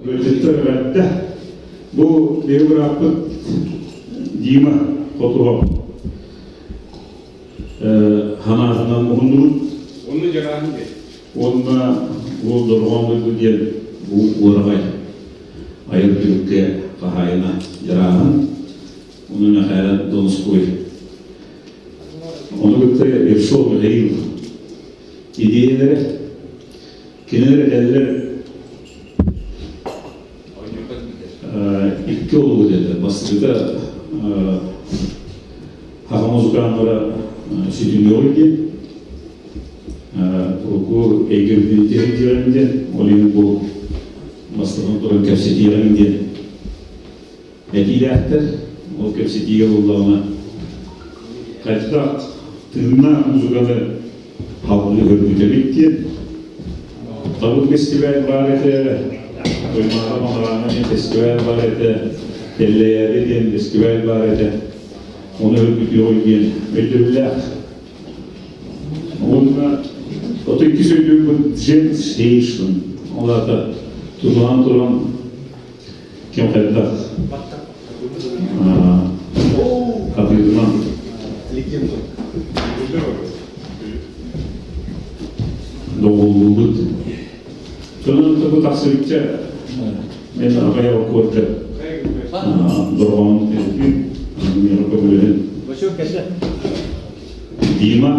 Ыалдьыттар эҕэрдэ! Бу биһиги бырааппыт Дима Хотуһов ханаатынан уһуннубут. Онно дьарааһын диэн. Уонна уол Дорҕоон дойду диэн бу уораҕай айар түбүккэ хаһаайына Дьарааһын. Ону Мэхээлэ Донской. Ону кытта Ершов Михаил идиэйэлэрэ Кинилэр этэллэр икки олугу этэллэр. Бастакыта саха музыканнара сүтүнүөҕүй диэн, урукку эйгэбитин тиһэн диэн, ол иһин бу бастакан туран кэпсэтиэҕиҥ диэн этиилээхтэр. Ол кэпсэтиигэ буоллаҕына хайдах тыыннаах музыканы халгыы көрбүтэбит диэн. Табыт фестиваль баар этэ, Туймаада Манараана диэн фестиваль баар этэ, Тэллэйээри диэн фестиваль баар этэ. Ону өргүтүөҕүй диэн өйдөбүллээх. Уонна ото иккис өйдөбүл Джем Station. Ол аата тутуһан туран ким хайдах хатыырынан доҕуллубут. Сонун бу тахсыбычча мен аҕай окуорга дорҕоон төрүтүн миэхэ көмөлөһүн Дима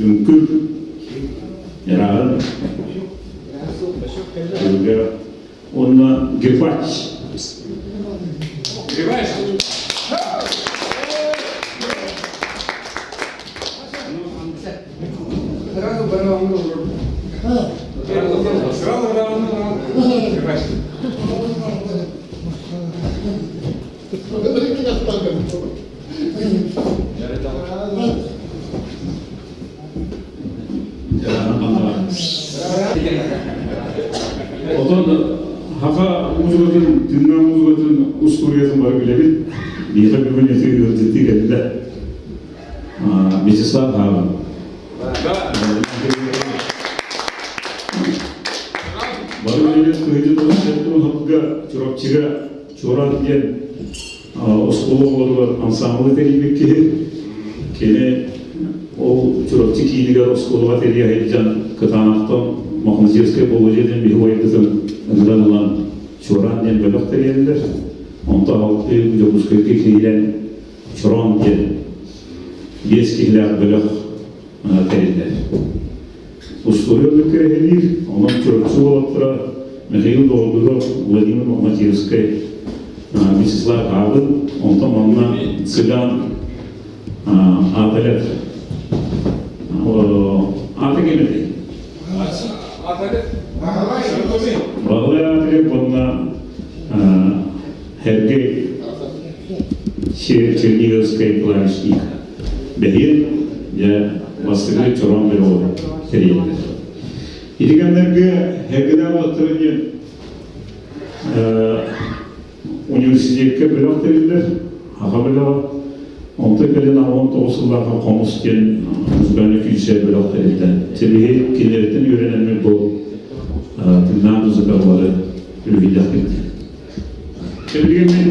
Үҥкүр Ярааҕын Уонна Грибач. Грибач? Сразу Отон хаха музыкатын, тыыннаах музыкатын устуоруйатын бары билэбит. Биһиэхэ бүгүн ити ыалдьыттыы кэллэ. Вячеслав Хабын. Бары билэбит кыһыйды тоҕус Чурапчыга Чуораан диэн оскуола оҕолоругар ансаамбылы тэрийбит киһи. Кини ол Чурапчы киинигэр оскуолаҕа тэрийэ сылдьан Кытаанахтан Мохнозерскай Болуодьа диэн биһи убайбытын ыҥыран ылан Чуораан диэн бөлөх тэрийэллэр. Онтон алтыы Дьокуускайга киирэн Чороон диэн биэс киһилээх бөлөх тэриллэр. Устуоруйа оннук кэрэһэлиир, онон Чурапчы уолаттара Михаил Доҕордуров, Владимир Мохматьевскай, Вячеслав Аабын, онтон манна цыган Аталев. Аты ким этэй? Аталев. Баһылай Аталев уонна Сергей Черниговскай клавишник. Бэһиэн дьэ бастакы чороон бөлөҕү тэрийэллэр. Ити кэмнэргэ Эргидээх уолаттара диэн университекка бөлөх тэриллэр, аҕа бөлөҕө. Онтон кэлин 19 сыллаахха Хомус диэн музыкальнай күүсэ бөлөх тэриллэн. Сибиһи кинилэриттэн үөрэнэммит бу тыыннаах музыкалары үлүһүйдэхпит. Билигин мин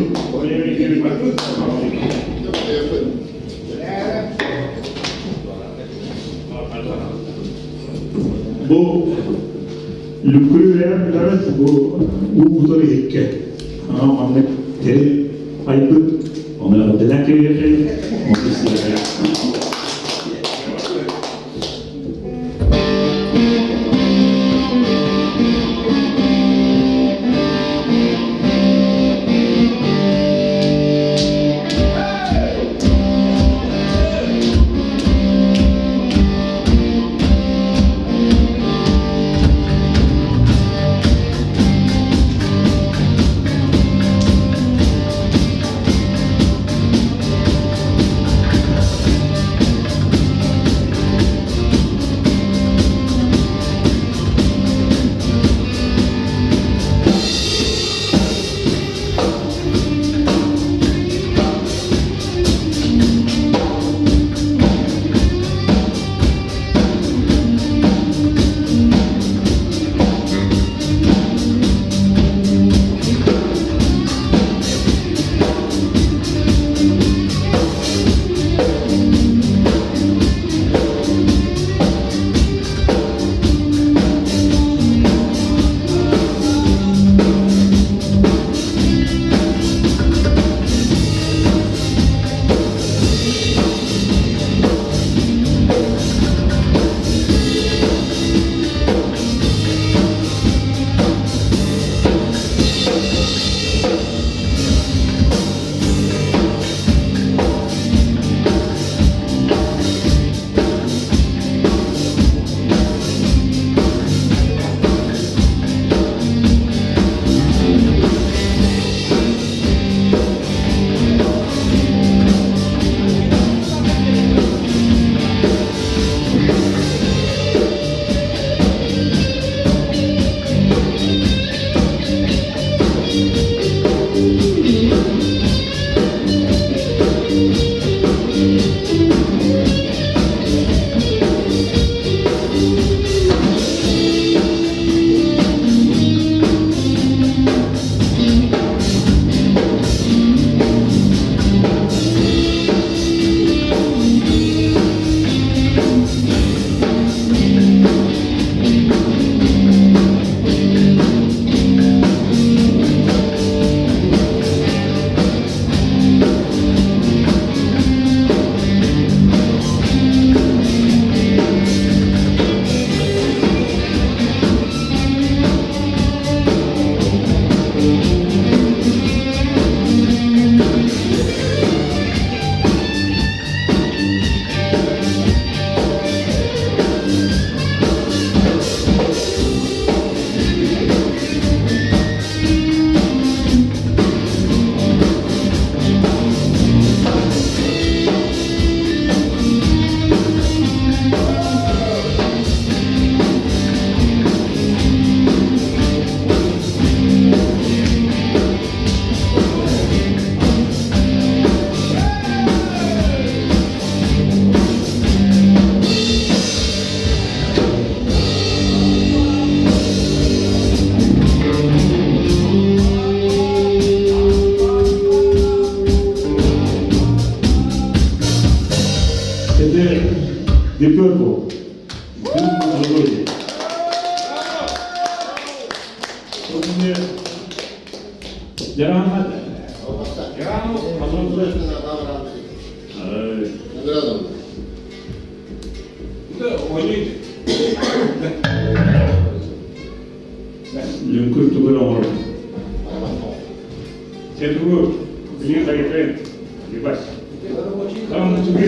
Бу Лүкүрү билэбит бу уу кутар иһиккэ маннык тэрил айбыт ону эҕэрдэлээн кэбиһиэхэй ону истиэхэ. Дьараамат. Лүҥкүр тугу эрэ оҥорор. Сен тугу билигин хайытайын Ебать. Там тугу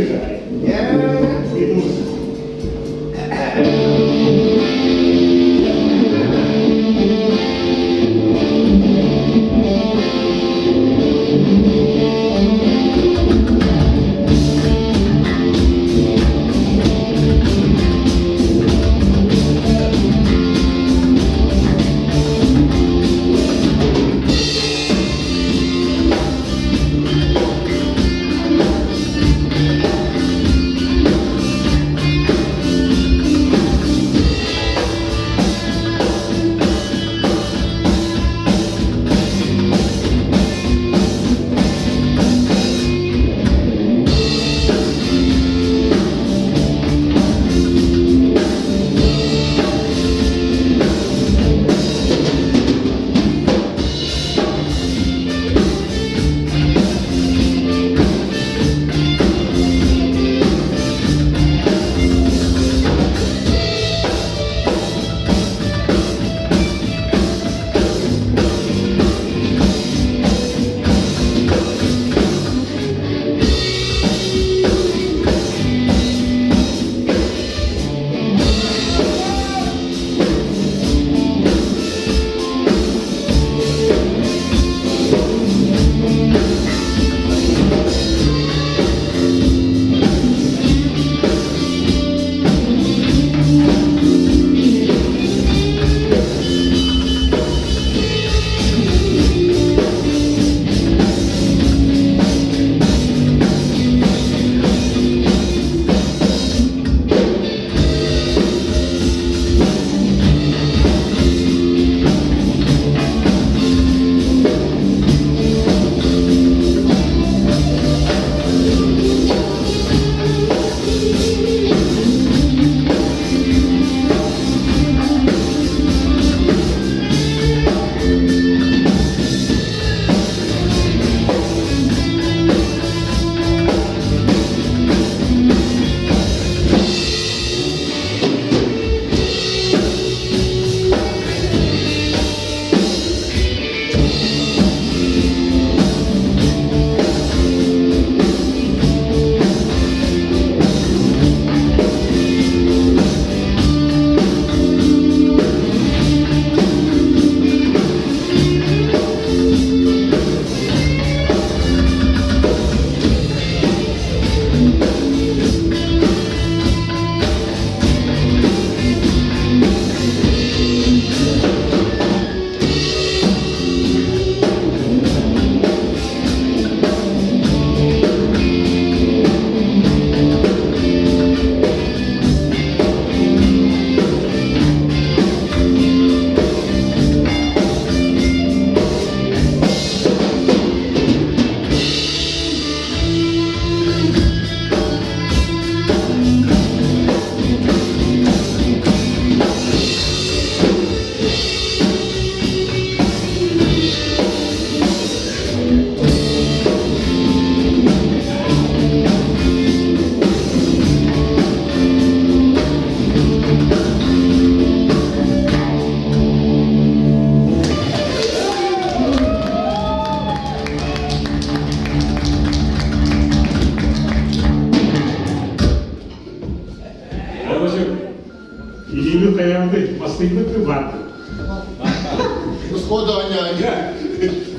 Илиибит хайаабыт бастыйбыт баар.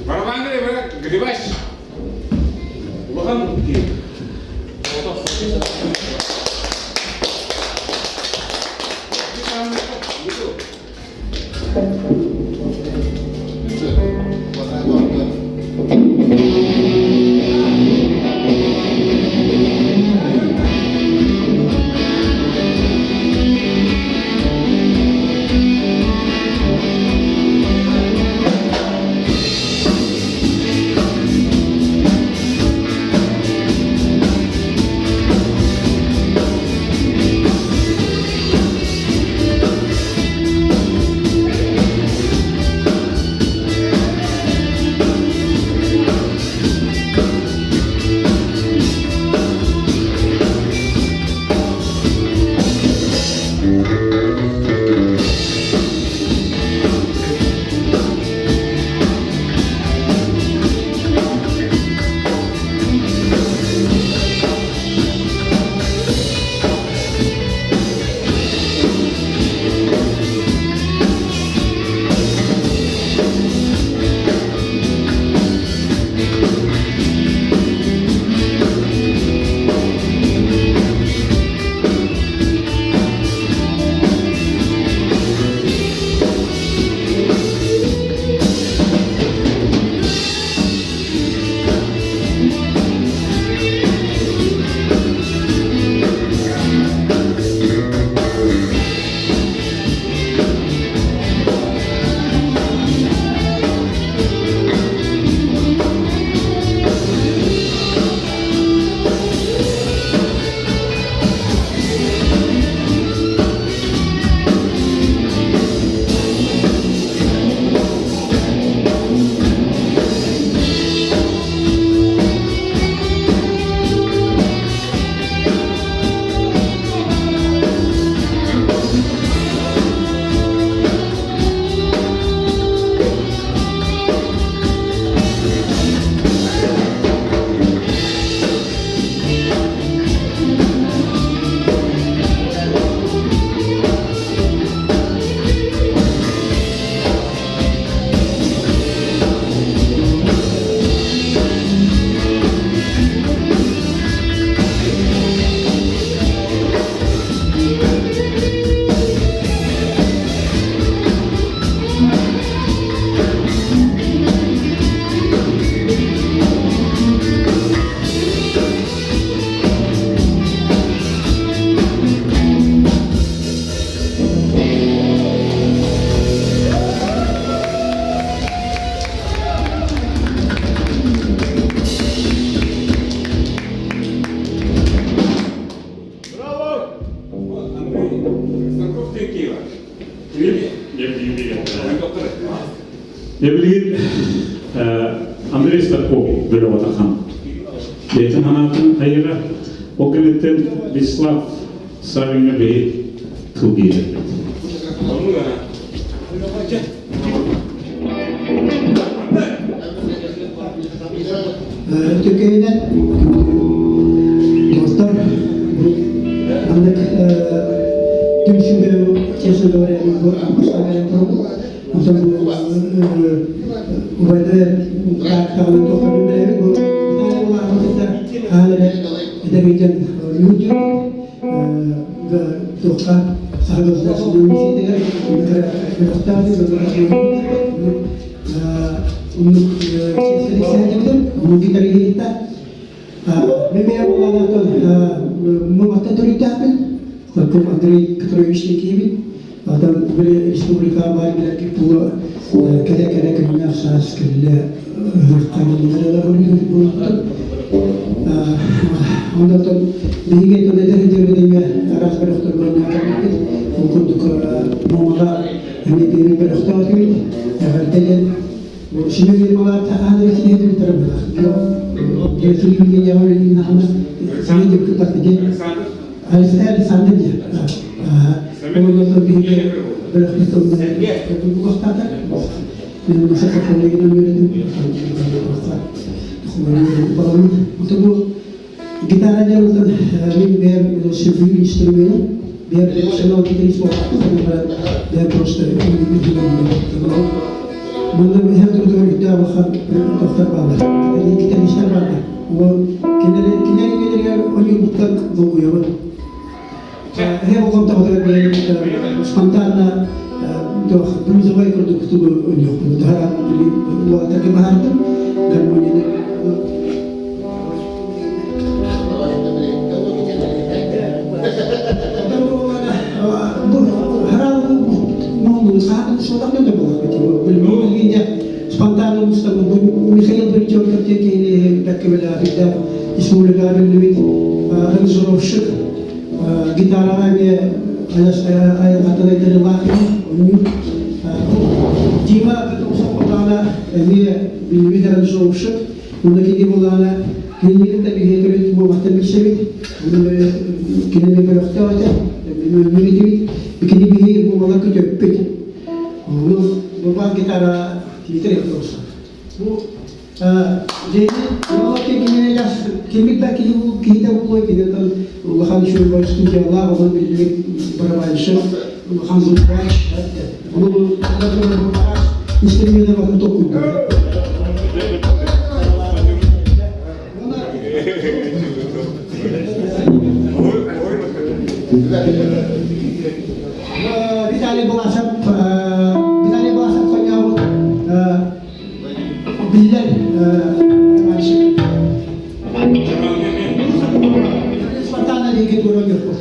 Барабанга грибач. Улахан Эбилигин Андрей Старков бөлөҕө тахан. Бэйэтин санаатын хайыра ол кэнниттэн Вячеслав Савиҥҥа бэйи тыл биэрэр. Түркейінен достар, маннык түмсүүгө, честно говоря, онтон убайды таактаҕынан тохтолун билэбит. Бу Виталий Булахов кытта хаһан эрэ эдэр люди туохха Саха государственнай университетыгар Муматтан төрүттээхпин. Хотун Андрей Петрович Никиевич. Адам били республика баар билэргит була кэлэ-кэлэ күннээх саас кэллэ Онтон биһиги тон эдэр дьиэбитиҥэ араас бөлөхтөргө оонньоотохпут. Ол курдук Муомаҕа эмиэ биир бөлөхтөөх этибит. Эҕэрдэ диэн Семен Ермолаевта хаһан эрэ сиһэтибиттэрэ буолар. Телевидениеҕа үлэлиин саҥа дьиэбит диэн Александр диэн. Ол биһиги бөлөхпүт тылынан Гитара диэн мин бэйэм сөбүлүүр инструменым, бэйэм профессионал гитарист буолбатым, бэйэм просто Манна эһэ турдугар үтэ улахан тохтор бааллар, гитаристар бааллар. Ол кинилэр кинилэр ойуурбуттан долгуйабын. Эһэ болҕомтоҕутугар бэйэм спонтанно туох блюзовай курдук тугу ойнуохпун таһаран уолаттарга баһаардым гармонияны. Спонтанно Михаил Борисович киһини бэккэ республикаҕа биллибит аранжировщик, гитараҕа эмиэ айылҕаттан айдарыылаах оонньуур. Дима Петрусов эмиэ биллибит аранжировщик. Уонна кини буоллаҕына кинини кытта биһиги төрүт буолбаттан билсэбит. Кинини бөлөхтөөх этэ, өлмүр этибит. Кини биһиги буолла көтөппүт. Ону бу гитара Дмитрий Петрусов. Бу Кимик да киһи киһитэ буолуой, киниттэн улахан үчүгэй студиялаах, онон биллибит барабанщик, улахан звукач. Ону инструментэ батын толкуйдуур. Виталий Балашев, Виталий Балашев хоньообут биллэр мальчик. Спартана диэки тура ойуохпут.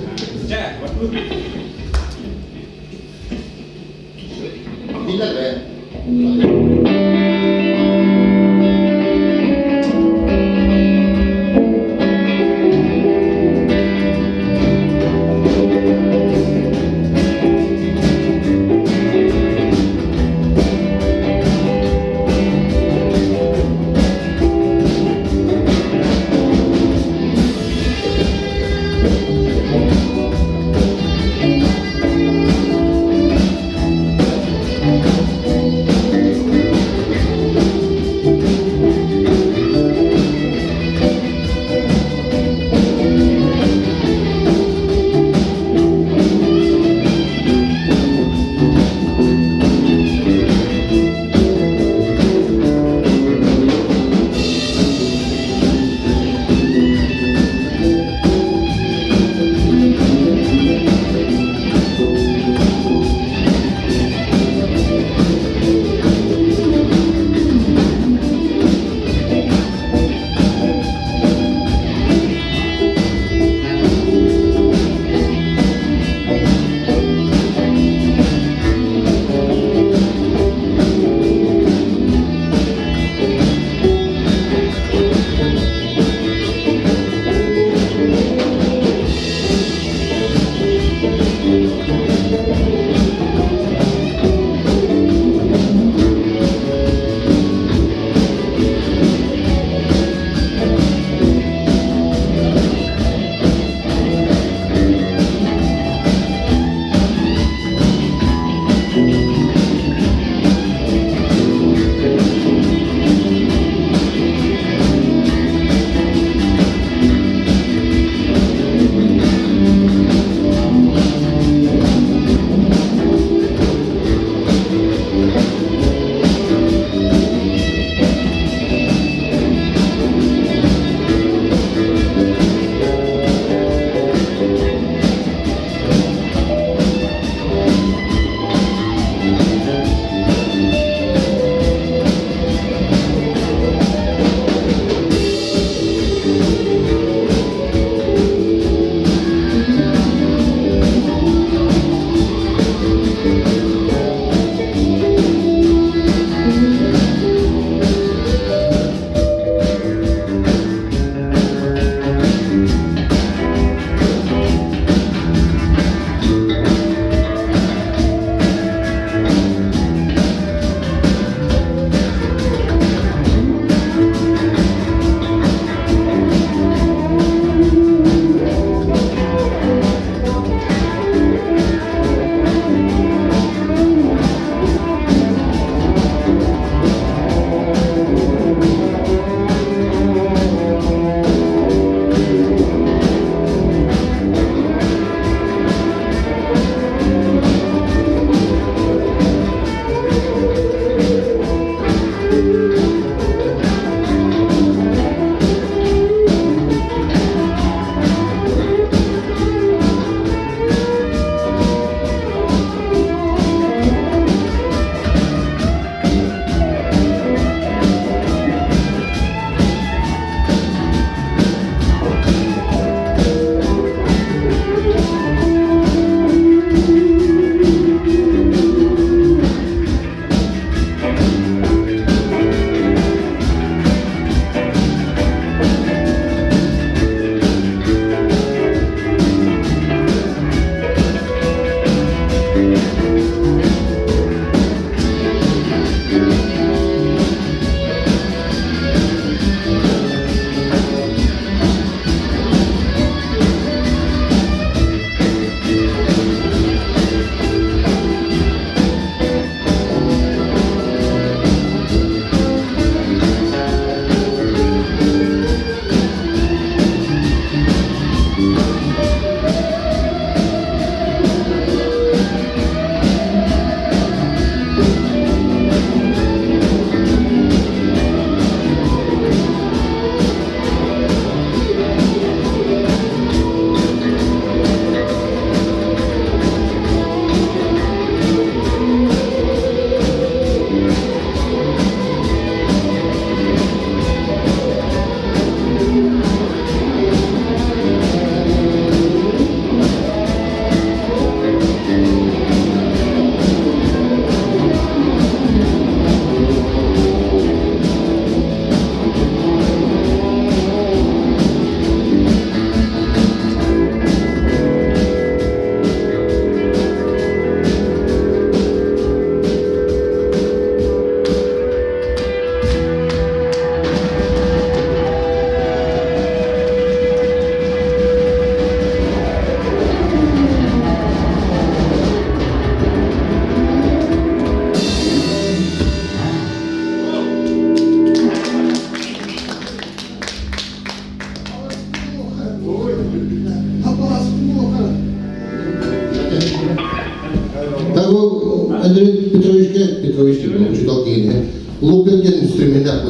Учуутал киһини. Лупин диэн инструменнаах бу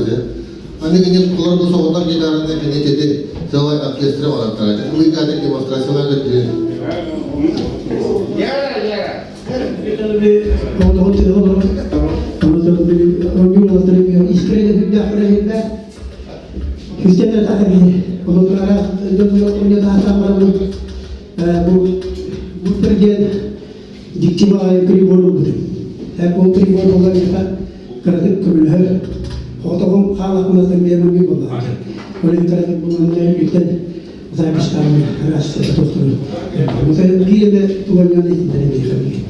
Аны кини олорбу соҕотох гитараны кини тети целый оркестр оҥорортара. Улыйгааны демонстрациялар көттүлэр. Дьикти баҕайы прибор ылбытым. Ол прибор буолар миэхэ кыратык көмөлөһөр. Хотоҕум хаалахпынаттан бэйэм ылыы буоллаҕа. Ол иһин кыратык булан үттэн записьтаабын араас тохтору. Биир эмэ туган иһиннэрэ миэхэ билигин.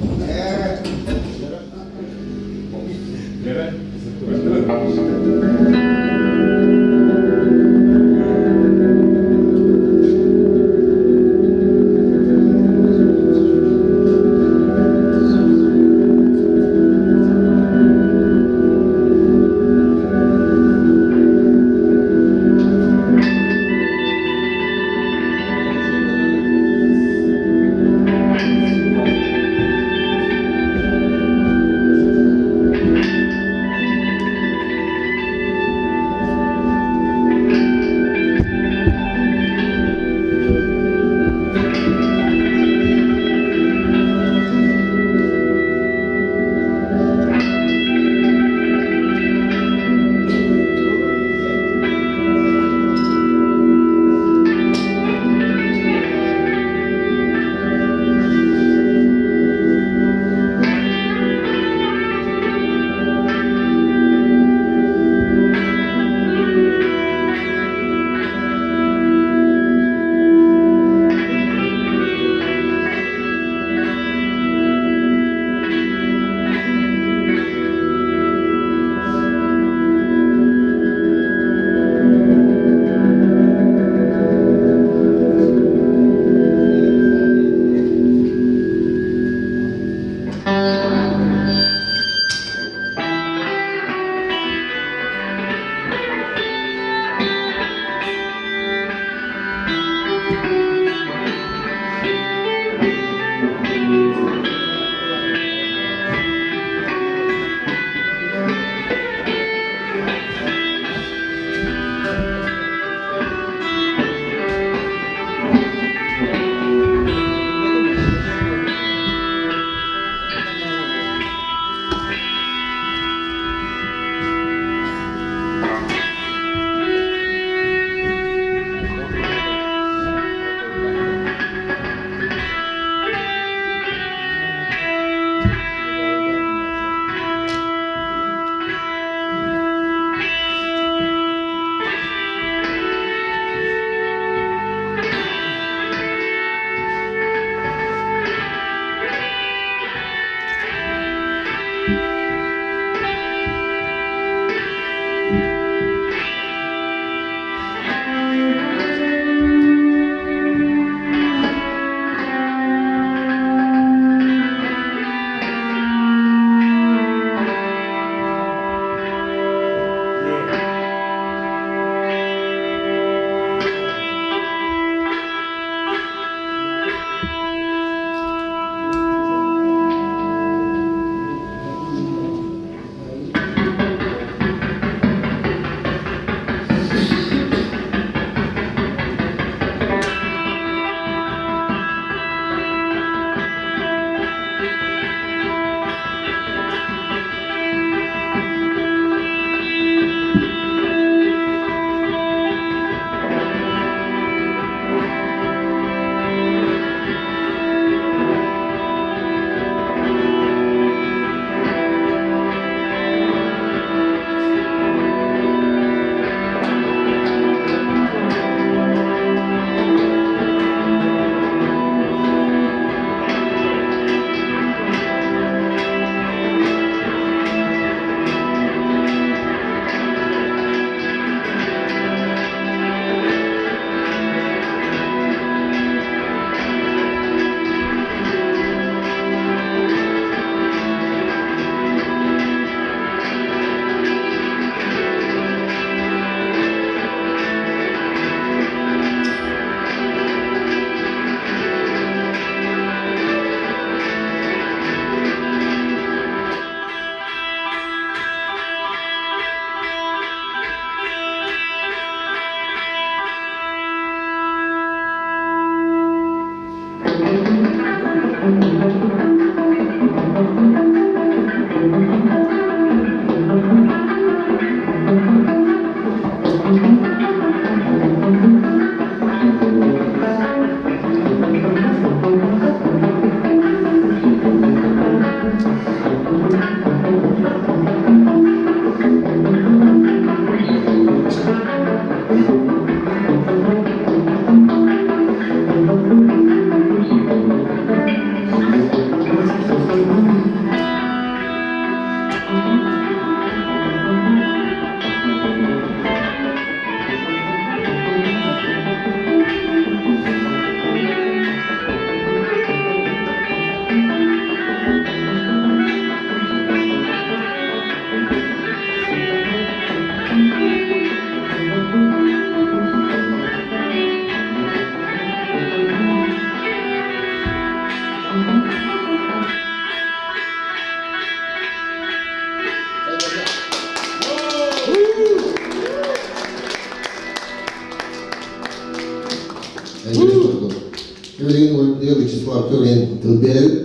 Билигин Вячеслав Тюрин тыл биэрэбит.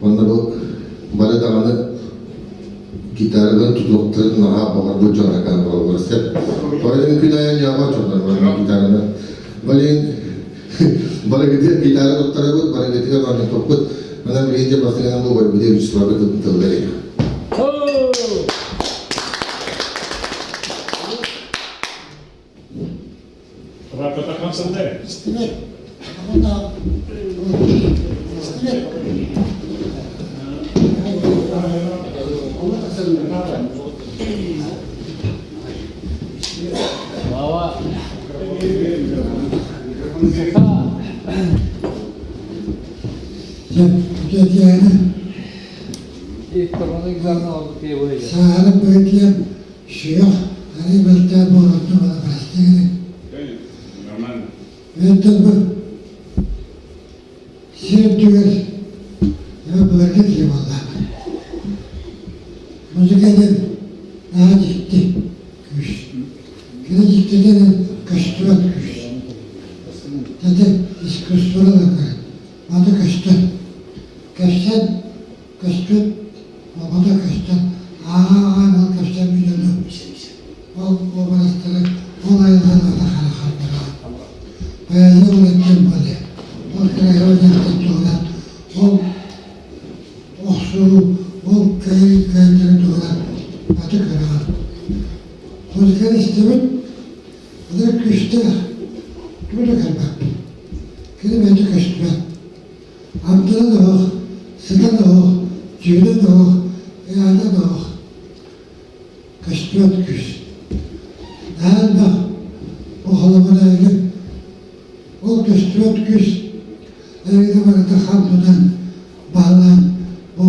Онно бу бары даҕаны гитарадан тутуохтарын наһаа баҕарбыт дьон акаан буолаллар сөп. Тоҕо күн айан ньаама дьоннор бары гитараны. Блин, барыгытыгар гитара туттарабыт, барыгытыгар оонньотуохпут. Манан билигин дьэ бастыҥынан бу барбыт Вячеславы тыллар Саһарып быһытыйан Сүрэх арый мөлтөөн буолуохтун бала прости Нормально. Өттөн бу сир үрдүгэр былыргы киһи буоллаҕа. Музыка диэн наһаа дьикти күүс. Кини дьиктитинэн көстүбэт күүс. Тete искусствоны да көрөр. Аны көстөр. Көстөн Көспүт, оҕото көстөн, ааҕа-ааҕан ол көстөн дьону, ол уобарастары, ол айылҕаны ата харахардаҕа. Поэзия уларыттан буолуо, ол кыраһыба дьахтар туһунан, ол охсуһуу, ол кыайыы кыайтары туһунан аты көрөҕүн. Музыканы истэбин, аны күүстээх, тугу да көрбөппүн. Кини бэйэтэ көстүбэт. Амтана да оһох, сыта да оһох, дьүһүнэ да оһох, ыйаата да оһох, көстүбэт күүс. Наһаа элбэх бу холобура ол көстүбэт күүс эрэйгэ барыта хам тутан, баһылаан бу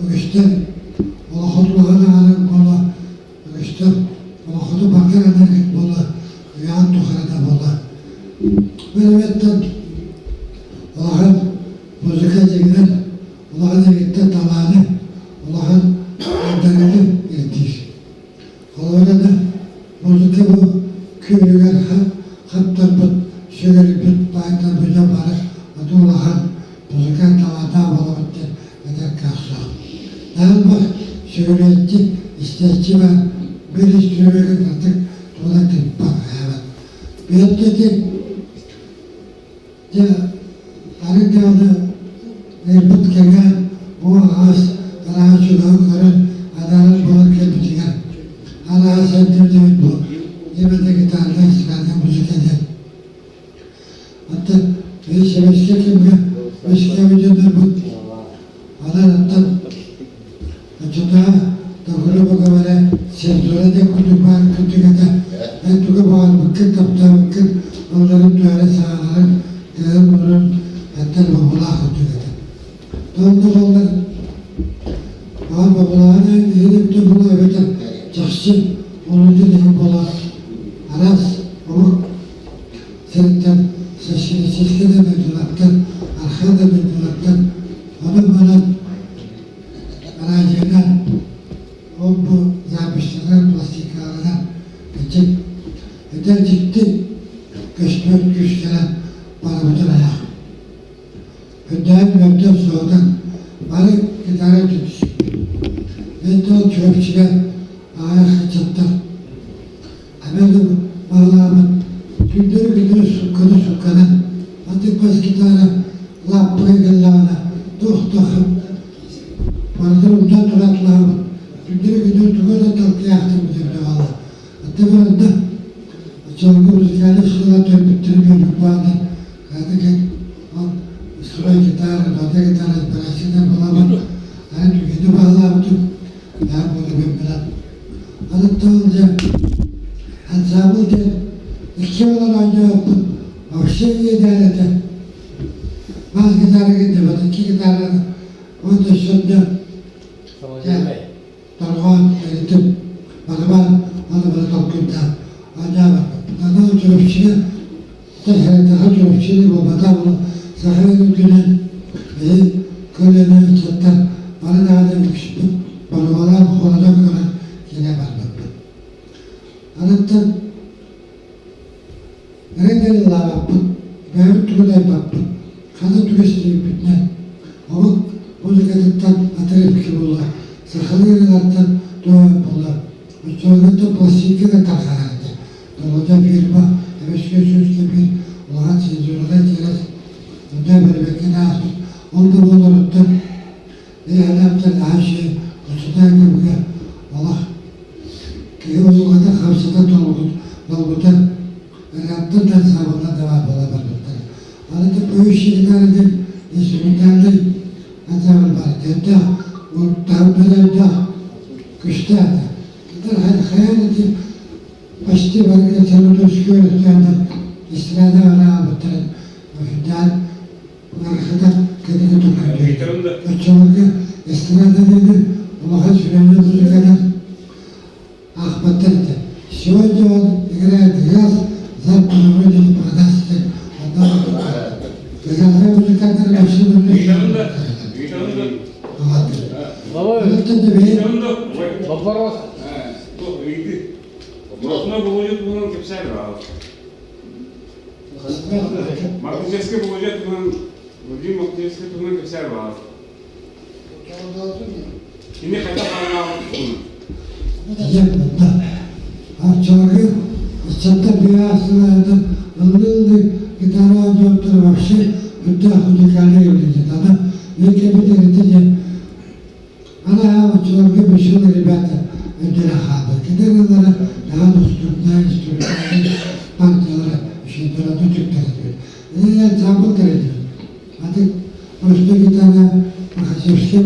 үгүстэр олохотулаһан аҕалан буола, үгүстэр олохоту баргар энергик буола, үйэҕин тухары да буола. Бу улахан музыка дьиҥинэн улахан эргиттэн талааны, улахан айдарыыны ирдиир. Холобура да музыка бу күүһүгэр хаптарбыт, сүгэрбит, баайтарбыт дьон бары аты улахан музыкант талааннаах буолабыт диэн этэр кыах суох. Наһаа сүгүрүйээччи, истээччи баар, биир үстүрүмэгэ кыратык тугунан тыыппат, хайаабат. Бэйэтэ Дьэ, арыт даҕаны ыырбыт кэҥээн, бу аҕаас арааһа чугаһы көрөн адаарар буолан кэлбитигэр, арааһа сайдым диэбит бу именно гитарнай эстраднай музыка диэн. Оттон били сэбиэскэй кэмҥэ үөскээбит дьоннорбут онон оттон оччотооҕу да грубо говоря цензура диэн курдук баар курдук этэ. Эн тугу баҕарбыккын, таптаабыккын ылларын түһэрэ саҕаларын, тыаһын-уурун эттэн бобуулаах курдук этэ. Онно буоллар баар бобуулааҕын иһин өттө буолуо эбэтэр чахчы улуутун иһин буолуо араас омук сириттэн социалистическай да дойдулартан, архаа да дойдулартан онон-манан Радионан, ол-бу записьтарынан, пластинкаларынан кырдьык этэр дьикти көстүбэт күүс кэлэн барыбытын айах. Үрдээн мөлтөх суотан бары гитара түмсүппүт. Мен да ол Чурапчыга аҕыйах ыччаттар Абелым баҕалаабыт түүннэри-күннэри суккана-суккана антик бас гитара лааппыга кэллэҕинэ туох да барытын умнан тураатылаабыт түүннэри-күннэри тугу эрэ талкыйаахтарбыт эбитэ буолла. Аты баранда оччолорго музыкальнай школа төрөппүттэрим үөрбүт буоланнар кыратык ол строй гитара, нота гитара операцияда буолабын аны түгэни баҕалаабытым. Баар буолар билэн. Аны дьэ ансаамбыл диэн икки оҕолор оонньообуппут вообще иэдээн этэ. Бас гитара киирдэ, икки гитара уонна өссө Тарҕаан эритим, барыбаан уонна бары толкуйдаан оонньообоппут. Аны Чурапчыга Тэһээтэхэ Чурапчыны буолбатах буолан саха үрдүнэн биһи көлүөнэ ыччаттар бары даҕаны үксүппүт боруобалаан холонон көрөн киирэ барбыппыт. Аныттан Ырыа ыллаабаппыт, бэйэбит тугу да айбаппыт, ханна тугу истибиппитинэн, омук музыкатыттан отрывки буолла, сахалыы ырыалартан туох буолла, оччолорго пластинка да тарҕанар этэ. Долгута фирма эбэскэ сүүскэ биир улахан цензуралар тиэрэ онно бэрибэккэ ааспыт. Ол да буоллар бэйэлээхтэр наһаа үчүгэй устата кэмҥэ олох киһи уйулҕата хамсата долгутар ырыаттан да саабыллар да баар буола барбыттар. Аны поющий гитара диэн инструментальный ансамбль баар. Өйдөөх, таһымнан өйдөөх, күштээх этэ. Кинилэр хайаан ити почти барыга Черногорскай өрүстээннэр эстрада араабыттарын үрдээн ыарахата кэнники туркуйдуур. Оччолорго эстрада диэни улахан сүрүннүн музыканан аахпаттар этэ. Сегодня он играет газ, завтра на родине продаст одного Газовые музыканттар вообще Вопрос. Мартынчевскай болуодьа туһунан Владимир Мартынчевскай туһунан кэпсээр баҕар. Кини хайдах хараҥаабыт туһунан. Оччолорго ыччаттар биһиги ыллыы-ыллыы гитара оонньообуттара вообще үрдээх музыкальнай үлэтэ. Аны мен кэлбит эритэ диэн Ана оччолорго веселые ребята өйдөрө хаалбыт. Кинилэр ыллара наһаа доступнай, инструментальнай партиялара үчүгэйдэр аты үтүктэр этибит. Ансамбль тэрийдибит. Аты просто гитара Махачевский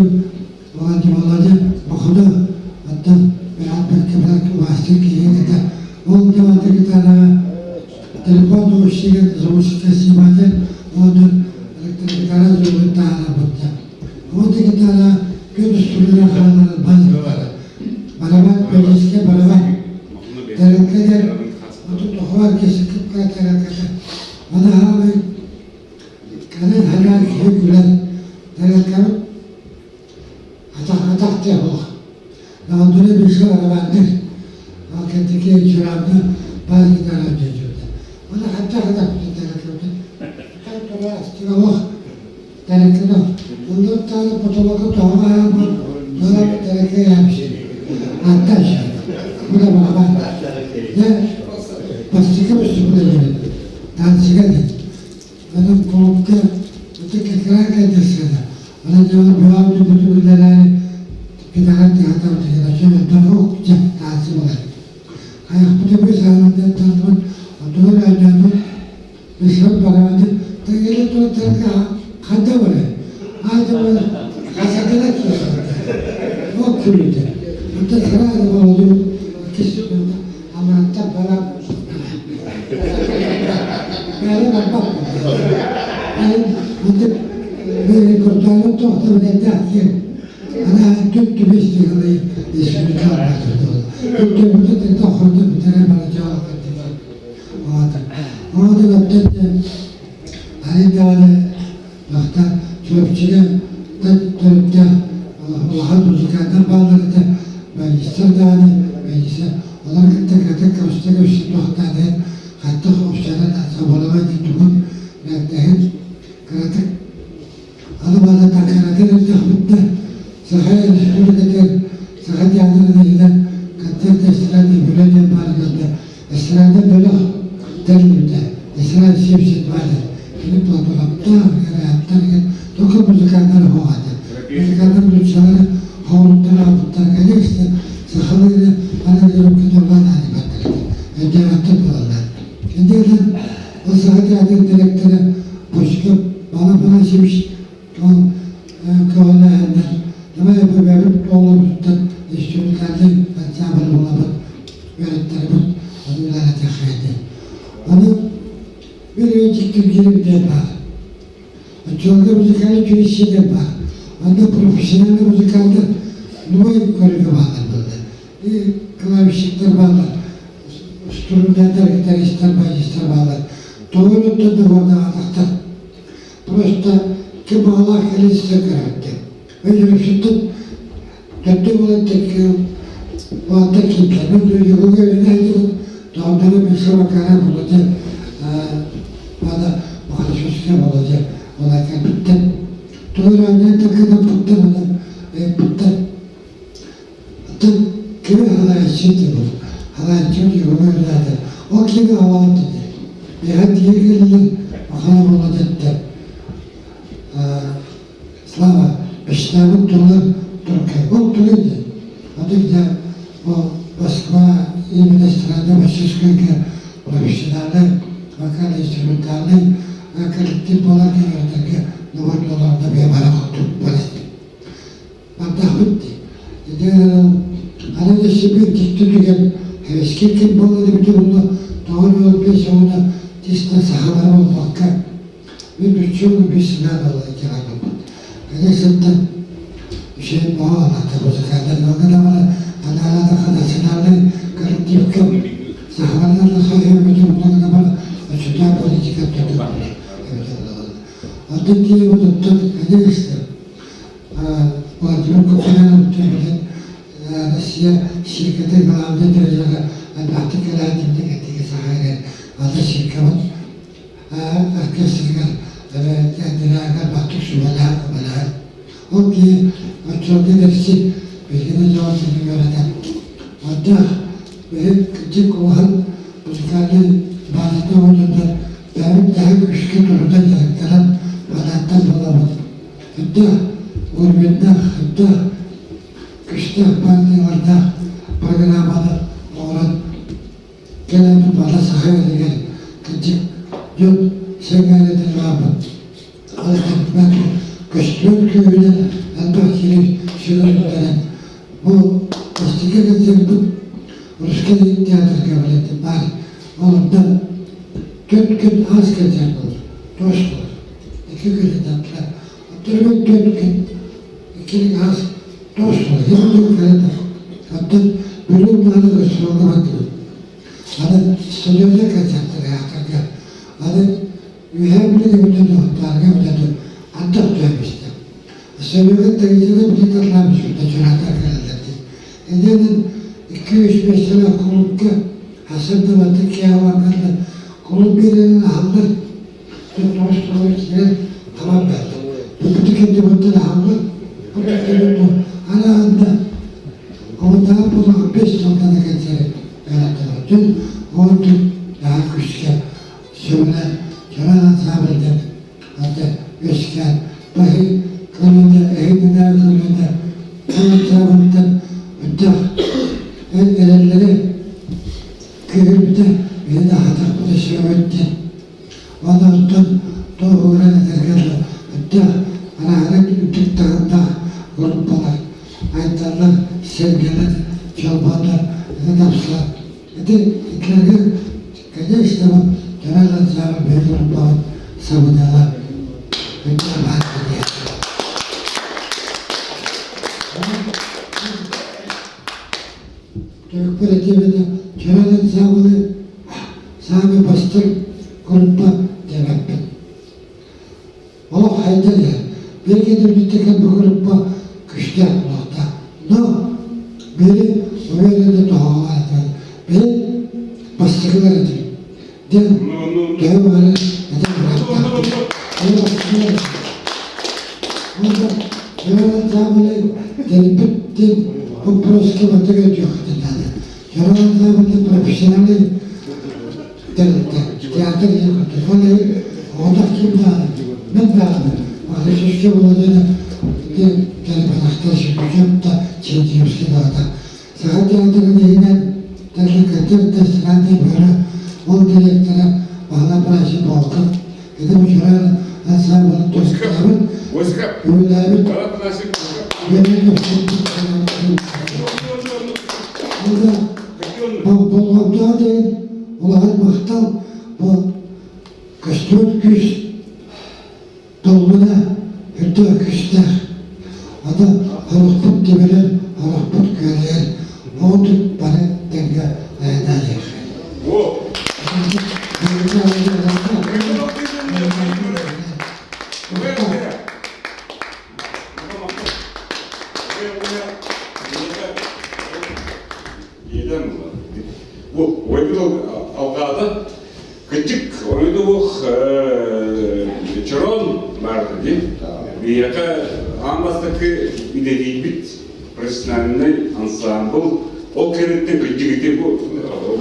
Володя Володя Мохоно оттон бэйэм бэркэ мастер киһи этэ. Ол дьон гитараҕа телефон наушнигын звучка сниматель онон электрогитара звугун таһаарбыттар. Вот гитара күн үстүлэрэ хаалар бас гитара. Барабан пианистка барабан. Тарелка диэн отут тоҕуар кэсиккэ тарелката. Аны хаалай кэлин хараан киһи күлэн тарелкабыт атах атах диэн буолла. Наҕандуна бишке барабанныр. Ал кэнтики чураамна бас гитара дьэдьүрдэ. Аны хаттах атах тарелкабыт. Тура астыгалах Тараккыны оннуттааны потолокка тоһоҕо аһаабыт туора таракка яабыш атташ бу да баҕабар дьэ бастакы выступление танцыга диэн онон кулуупка ытык экран кэлдэсхэнэ онон дьону бөҕө бүтү биллэрээри гитара тыаһатар дьон дохук дьэ танцы буолар хайахпыты бу саалардан танныбыт онтугар оонньообут Бишок барабаны тыгыны туртарга ханна барар? Аадымын хасатына киирсибитэ. Ол күлүтэ. Онтон сразу болодун иккис аманаттан баран бэйэ барбат. Антып рекордарын тохтор элдээх диэн ана түт түбэс дигылай республика Түт түбүтэ тохорду бүтэрэ барачаах Оҕотун өттүттэн арый даҕаны бахта Чурапчыга төрүттээх улахан музыканнар бааллар этэ, магистр даҕаны, магистр олор кытта кыратык көрүстэ-көрүстэ туохтаатыгар хаттах общанан соболоҕо диэн тугун бэртэһин кыратык аны баҕа таккаратар эрдэхпитинэ Саха Республикатыгар Саха театрын иһинэн концерт эстрады бөлө диэн баарыгар эстрада бөлөх тэриллибитэ. Эстрада 72 диэн. Кини Платоновтаах, Ырыаттар диэн только музыканнар оһох этэ. Музыканнар нууччалары хоҕуруттан аҕалбыттар. Конечно, сахалыы аны кинолар аанньабаттар этэ. Өйдөөбөттөр буолаллар. Инде ол Саха театрын директора Бочков Балам Афанасьевич ол көҕүлээһиннэр давай бэбэбит оҕолорбуттан инструментальнай ансамбль буолабыт, үөрэттэрбит, ону үлэлэтиэххэ Аны bir önceki диэн баар. Оччолорго музыкальный училище диэн баар. Онно профессиональный музыканттар любой көрүҥэ бааллар буолла. И клавишниктар бааллар, струннандар, гитаристар, баянистар бааллар. Тоҕо өттүн да буордаҕатахтар. Просто ким баҕалаах кэлин ситэн көрөөттө. Өйдөрүпсүттэн төрдө буолан уонта киирдэ. Дойдуга үөрэнэ Тоҕдоро бэсэ бакара болоде бада бахалашуска болоде ола кэлбиттэр. Тугурааннан такканаппыттар аны ыйыппыттар. Оттон кими халааччы диэн халааччы югуга үөрэнэ Ол кими халаат диэн. Миэхэ тиийэ кэллилэр бахала болодеттер. Слава, мечтабыт тулар туркай. Ол тугуй диэн. Аты где ол Москва именно эстрада мастерскойга профессиональный вокально-инструментальный коллектив буолар кэмнэргэ нобор долларда бэйэ бара курдук бар Бардахпыт дии. Ити аны өссө биир дьикти түгэн Хэвэскэ ким буолар эбитэ буолла тоҕо 05 уонна чисто сахалар буолбакка Мин бүччүм бисмэ буола итэҕэйбиппит. Кини сылтан үчүгэй баҕалаата музыкальнай даҕаны анаалаатахха национальнай коллективка сахаларынан саһыабыты булан очутаа политика төрдө Оттон тиийбит оттон конечно Владимир Купрянов билин Россия сиркэтэ главный тренера элбэхтик кэлээтинник этиги саха аны сиркэбит оркестрыгар театрга баттык сүбэлээх көмөлөһөр. Ол киһи оччолорго эдэрси биһигини дьон үөрэтэн. Онтон биһи кырдьык улахан музыкальнай базата оҥордоннор бэйэбит төһө күүскэ турунан дьарыктанан фанаттар буолабыт. Үрдээх уровеннаах, үрдээх күүстээх партиялардаах программаны оҥорон Кэлэн бата саха илигэр кырдьык дьон сэҥээрэтин бааппыт. Алгырбат көстүбэт күүһүнэн элбэх киһи сүгүрүттэрэн бу бастакы концерпыт Русский театрга билетим баар. Олордон төрт күн аас концерт буолар. Тош буолар. Икки күн этаттылар. Оттон төрт күн икки аас тош буолар. Хим күн Оттон Бүлүү мааны гастролга бардыбыт. Аны стадионҥа концертарга аны Үөһээ Бүлүүгэ бүтэн Уһуктаарга бүтэн антах түһэн Стадионга тагитина билет атлаан сүрдэ чураатар кэлэллэр дии. Иннинэн 2-3 миэстэлээх кулуупка хасан да баттык киһи кулууп биэрэрин аһаллар тоҕус тоҕус киирэн талан бэрдэ. Бүппүтү кэннэ быттан аһаллар. Бу аны анда Олутаҕа буолан бэс сылтан кэнсиэри үөрэттэрбитин ордук наһаа күүскэ сөбүлээн чөрөн ансаамбылдьан аты үөскээн баһы көлүөнэ эһигинээ көлүөнэ ол ансаамбылтан үрдэх эрэллэри күүһүрбүтэ биһи да хатахпыта сүөбүт диэн уонна оттон туоһугуран этэргэ дылы үрдэх араһарын үрдүк таһымнаах группалар Айталлар, сэргэлэр, чолбоннор, ити тапсылар. Ити итилэргэ, конечно, төрөл ансаамбыл биһиги группабыт сабыдыала үрдэ баар диэн. Төрүкпэр этиэбинэ, төрөл ансаамбылы саамай бастыҥ группа диэбэппин. Олох хайдан иһэр. Биһиги дүлдүттэн бу группа күүстээх буолуохтаах. Но били уверенно тоһоҕолоон этэр. Били бастакылар этим. Диэн төһө баҕарар этэн бырааттаахпыт. Ол бастакылар Онно Чөрөөн ансаамбылы тэрийбит диэн боппуруоска баттык өйдүөххүтүн наада. Чөрөөн ансаамбылы профессиональный тэрилтэ, театр диэн курдук. Ол иһин оҕотох ким даҕаны, мин даҕаны Владимир Владимир диэн кэлбэтэхтэр Сүргүчүк да, Чинчиевский даҕаны. Саха театрын иһинэн тэрилтэ да эстраднай бөрө, ол директора Баһылай Прасин Болков, ити Мучуран ансамблын тустаабыт, үбүлээбит, үөрэн Онно болҕомтоҕо диэн улахан махтал бу көстүбэт күүс долгуна үрдүк күүстээх. Аны харахпыт тимирэн, харахпыт күөлэйэр, оҕотун бары тэҥҥэ айаннаан иһиэххэ. Бу ойбут алҕаата кырдьык ойдубух чорон барды дии. Биһиэхэ аан бастакы идэтийбит профессиональный ансамбл ол кэнниттэн кырдьык ити бу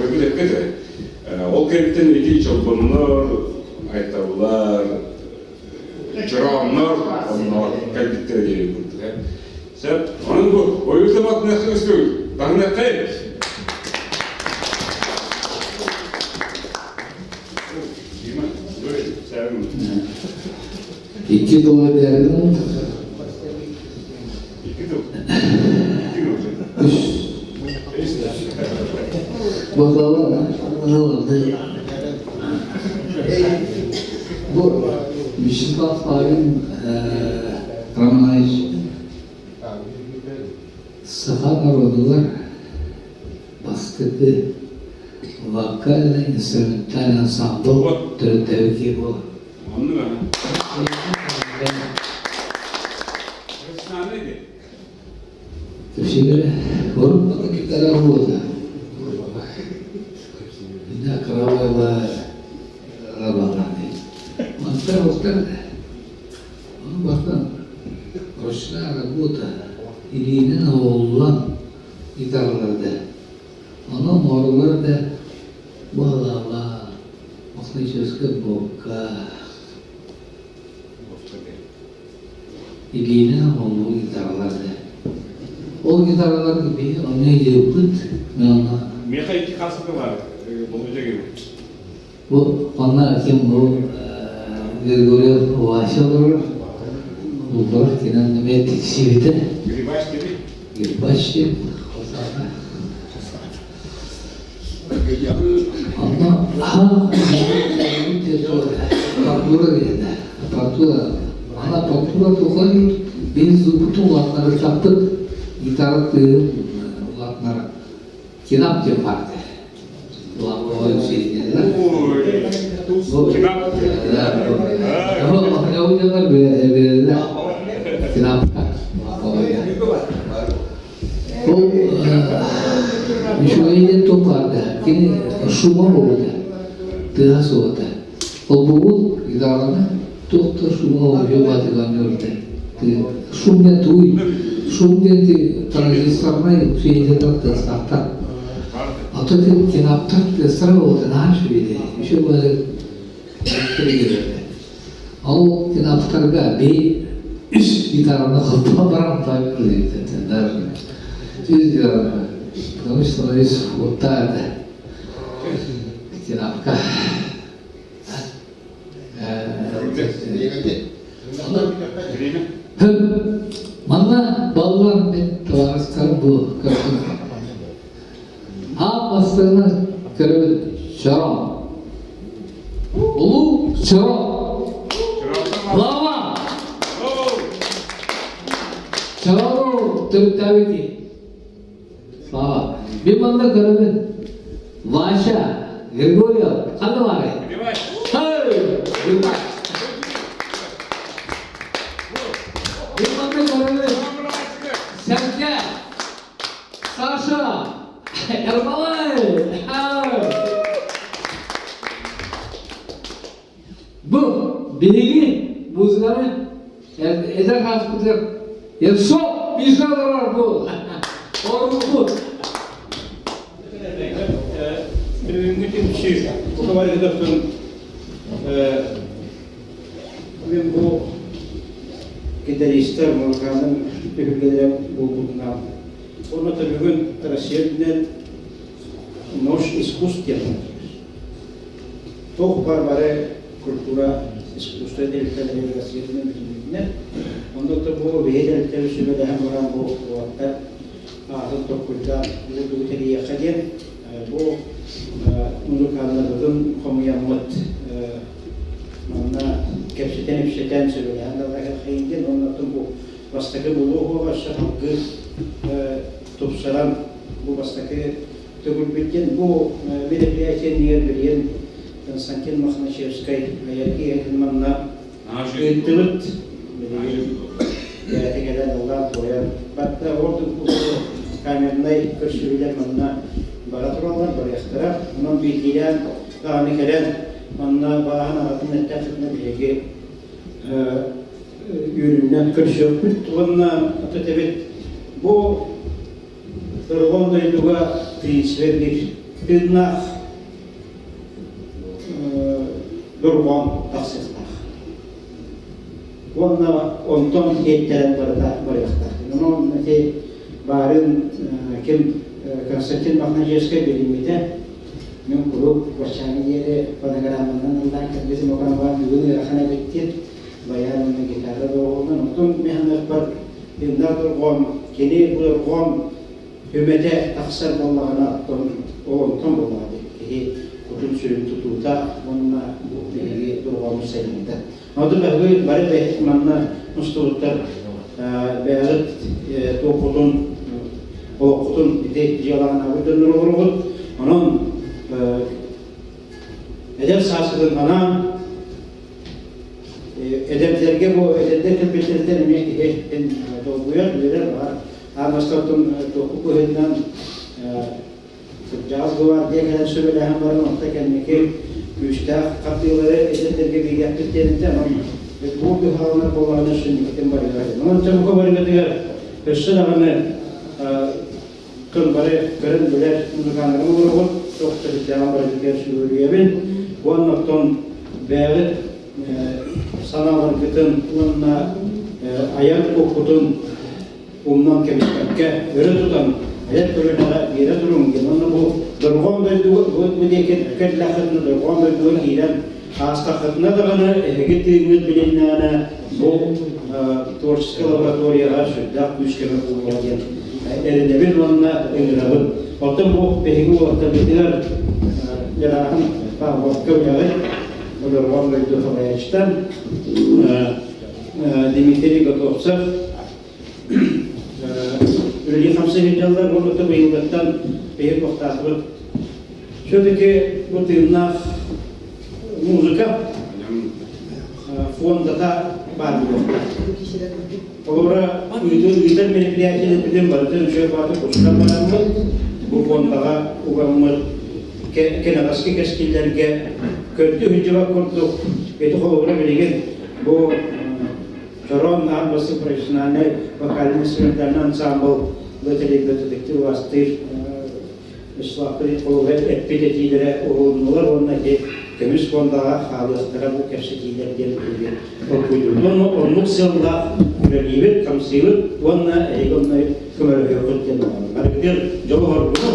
ойбут эппит ол кэнниттэн ити чолбоннор, айталлар, чорооннор онноор кэлбиттэрэ диэн курдук. Сөп. Онон бу ойуу табатыныахха көстүбүт. Таһыныаххай. Икки тылы бэрин. Икки тыл. Үс. Бакалар Бу Вячеслав Павин Романович саха народугар бастакы вокально-инструментальный ансамбль төрүттээбит киһи буолар. Кэпсииллэрэ урут гитара буолла. Инна кровавая рабалааны. Мантан оттон ону бартан ручная работа илиинэн оҕуллан гитараларда. Онон оҥоруллар да баалаала, механическай буокка Илиинэн оҥоһуллубут гитаралар да. Ол гитаралар биһи онно илииппит, мен онно Миэхэ икки хаасыка баар, Болуодьа Бу онно ким бу Григорьев Вася олорор, олорор кинен эмиэ тиксибитэ. Грибач диби? Грибач диэн Хосаана. Онно аппаратура диэн аппаратура аны аппаратура тухай биир зубутун улаатыннары таппыт гитара тыаһын улаатыннара кинап диэн баар Ол үчүгэйинэн туох баарда, кини шума буолбута, тыаһа суоҕа. Холбугул гитараны туох да шума оһуо баатыган көрдө. Шум диэн тугуй? Шум диэн транзисторнай усилиетар тыастаахтар. Ото кинаптар тыастара буолбута наһаа үчүгэй. Үчүгэй баҕайы Ол кинаптарга бей үс гитараны холбоон баран даже үс гитараны, потому что становись вот так кинапка. Манна баллар мен табаарыстарым бу көрдүм. Аан бастыгынан көрөбүн Чороон. Улуу Чороон. Слава! Чороону төрүттээбит Слава. Мен манна көрөбүн Вася Григорьев ханна баарый? Хей! Мен манна көрөбүн Сэргэ Саша! Ермолай! Бу биһиги музыканы эдэр хааспытыгар Ершов Миша олорор бу. Орунбут. Бүгүҥҥү түмсүү товарищтарбын Мин бу гитаристар музыканын түһүлгэлэрэ буолбутунан уонна бүгүн Россия үрдүнэн нож искусств диэн туох бар бары культура искусство тэрилтэлэрин Россия үрдүнэн бүтүннүүтүнэн онно бу биһи тэрилтэбит сүбэлэһэн баран бу уолаттар аатын толкуйдаан тугу тэрийиэххэ диэн бу музыканнарбытын хомуйаммыт манна кэпсэтэн-ипсэтэн сөбүлэһэн далайхайын диэн уонна бу бастакы булуу оһуоҕа өссө салгыы тупсаран бу бастакы төгүлбүт диэн бу мероприятие иннигэр билигин Константин Мохначевскай айар киэһэтин манна ыыттыбыт. Билигин бэйэтэ кэлэн ыллаан туойан барда. Ордук камернай көрсүһүүлэр манна бара тураллар, барыахтара. Онон биирдиилээн даҕаны кэлэн манна бааһын аҕатын эттэххитинэ биһиги үөрүүнэн көрсүөхпүт уонна этэбит бу Дорҕоон дойдуга принципэ биир тыыннаах дорҕоон тахсыахтаах. Уонна онтон сиэттэрэн барыта барыахтаах. Онон ити баарын ким Константин Мохначевскай билиммитэ. Мин куруук баччааҥҥа диэри фонограмманан ыллаан кэлбитим оконобаан бүгүн ыарахан эбит диэн баян уонна гитара доҕуһуолунан. Онтон мин саныахпар Инна дорҕоон кини бу дорҕоон Түмэтэ тахсар буоллаҕына, оттон ол онтон буоллаҕа дии, киһи кутун-сүрүн тутуута уонна бу биһиги дорҕооммут сайдыыта. Онтон баһыгы бары бэйэбит манна мустубуттар бэйэҕит туоххутун, олоххутун ити дьыалаҕын аабыт дьоннор олороҕут. Онон эдэр сааскытын анаан Эдэрдэргэ бу эдэрдэр кэлбиттэриттэн эмиэ киһи долгуйар, үөрэр, баҕар аан бастакытын туохку быһыытынан кырдьаҕас гвардия кэлэн сүбэлэһэн баран онто кэнники күүстээх хардыылары эдэрдэргэ биэриэхпит диэнитэ онон бу быһааланар буоллаҕына сүнньүкүтүн барыга. Онон чомука барыгытыгар өссө даҕаны Кын бары көрөн билэр музыканнарын олороҕут, туох төрүттээҕин барытыгар сүгүрүйэбин уонна оттон бэйэҕит санааларгытын уонна айар куккутун умнан кэбиспэккэ өрө тутан айар көлүөнэҕэ биэрэ туруҥ диэн уонна бу дорҕоон дойдуга бу диэки кэллэххитинэ дорҕоон дойдуга киирэн аастаххытына даҕаны эһиги тыыҥҥыт билиннэҕинэ бу творческай лабораторияҕа сүрдээх күүс-көмө буолуоҕа диэн эрэнэбин уонна ыҥырабын. Оттон бу биһиги уолаттарбытыгар Ярааһын Павловка үлэҕит, Дорҕоон дойду салайааччыта Дмитрий Готовцев үлэлии хамсыы сылдьаллар уонна быйылгыттан биһиги туохтаатыбыт. Все-таки бу тыыннаах музыка фондата баар буолуохтаах. Холобура, ыытар мероприятиелэрбитин барытын үчүгэй баҕатык устан бараммыт, бу фондаҕа угаммыт кэнэҕэски кэскиллэргэ көрдүү сылдьыбат курдук, ити холобура билигин бу Чороон аан бастакы профессиональнай вокально-инструментальнай ансаамбыл тэрийбит детектив убаастыыр Вячеслав Притковы эппит этиилэрэ уһулуннулар уонна ити көмүс фондаҕа хаалыахтара бу кэпсэтиилэр диэн биһиги толкуйдуубут. Уонна оннук сыаллаах үлэлиибит, хамсыыбыт уонна эһиги онно көмөлөһүөххүт диэн баҕарабын. Барыгытыгар дьолу оһоргуну,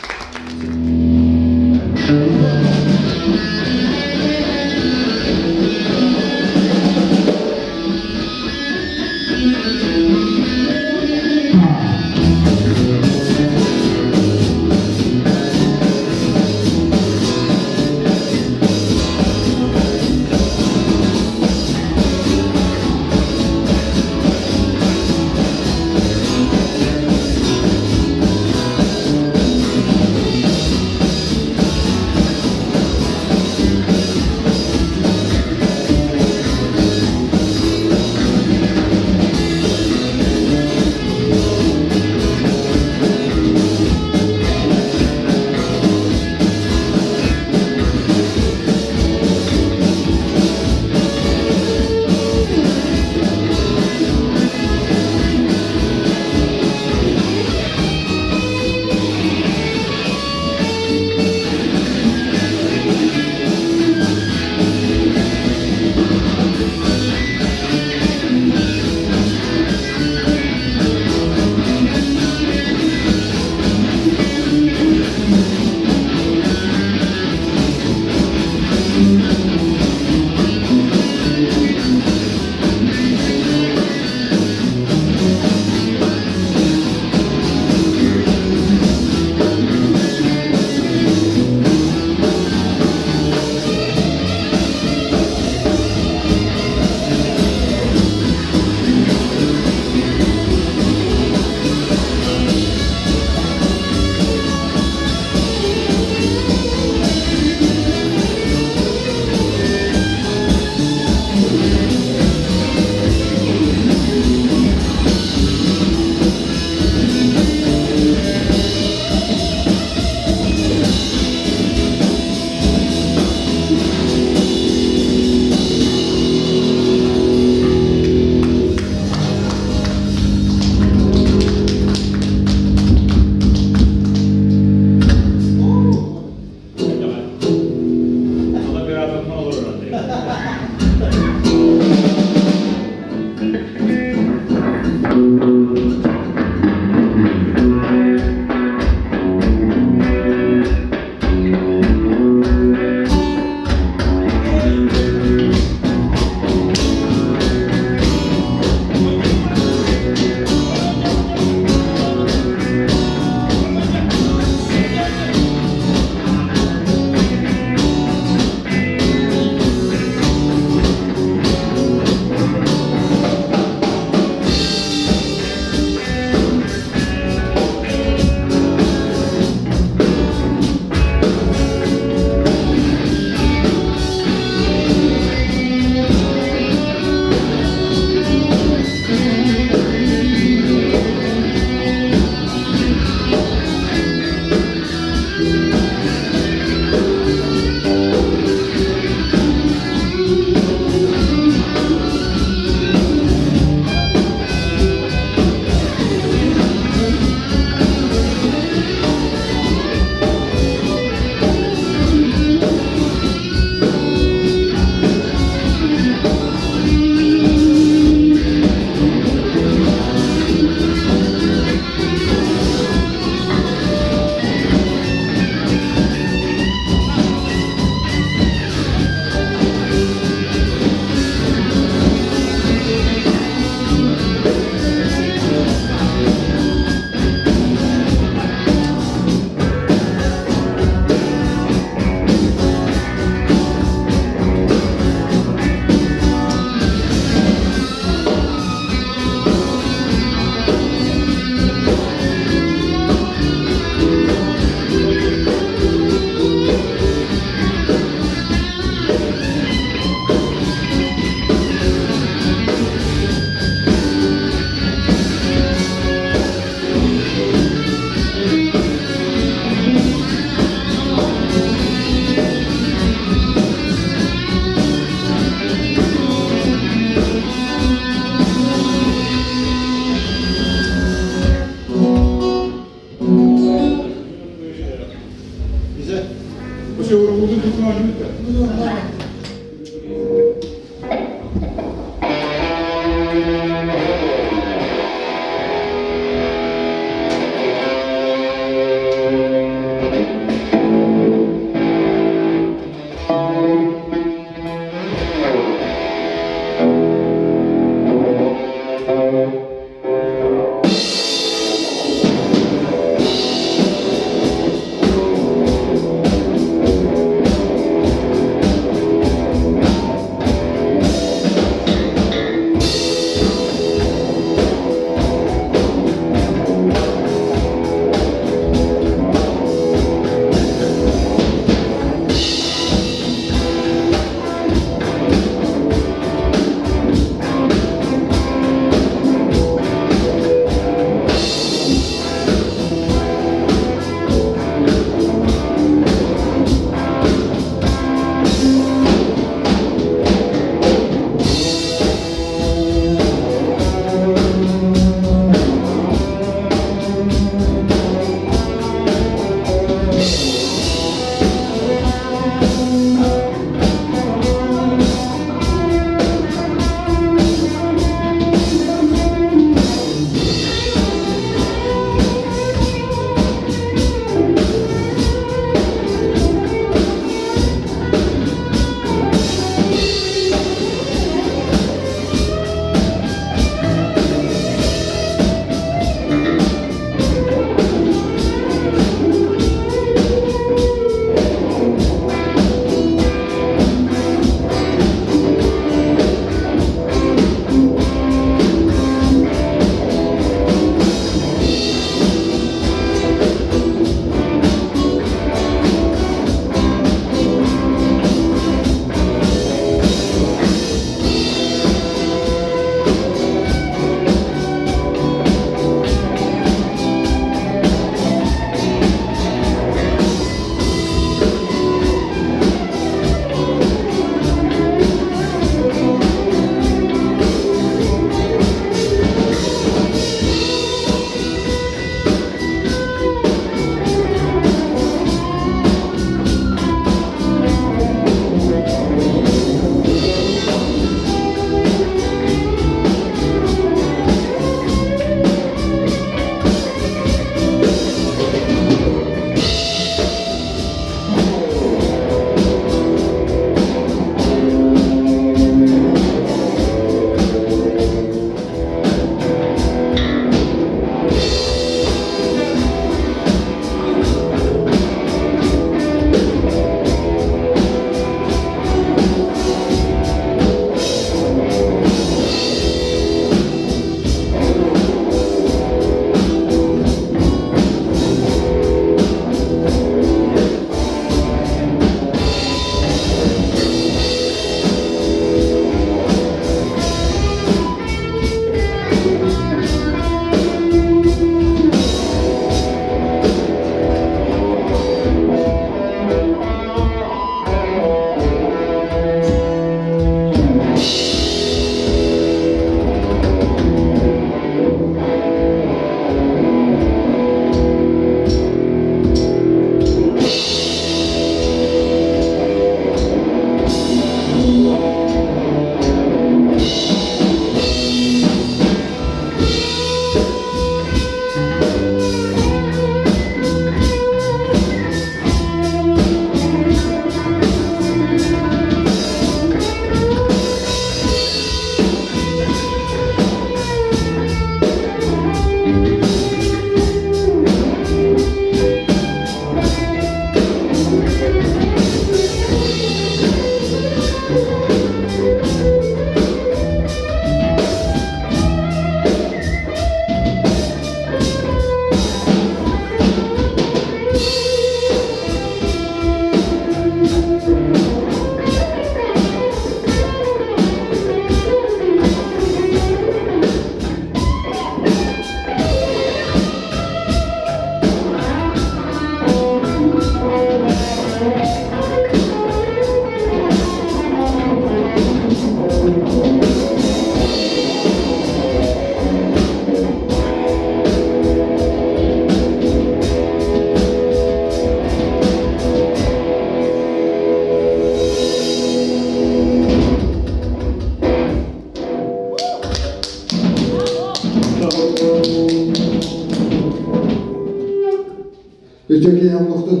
Үтүө киһи олохтун.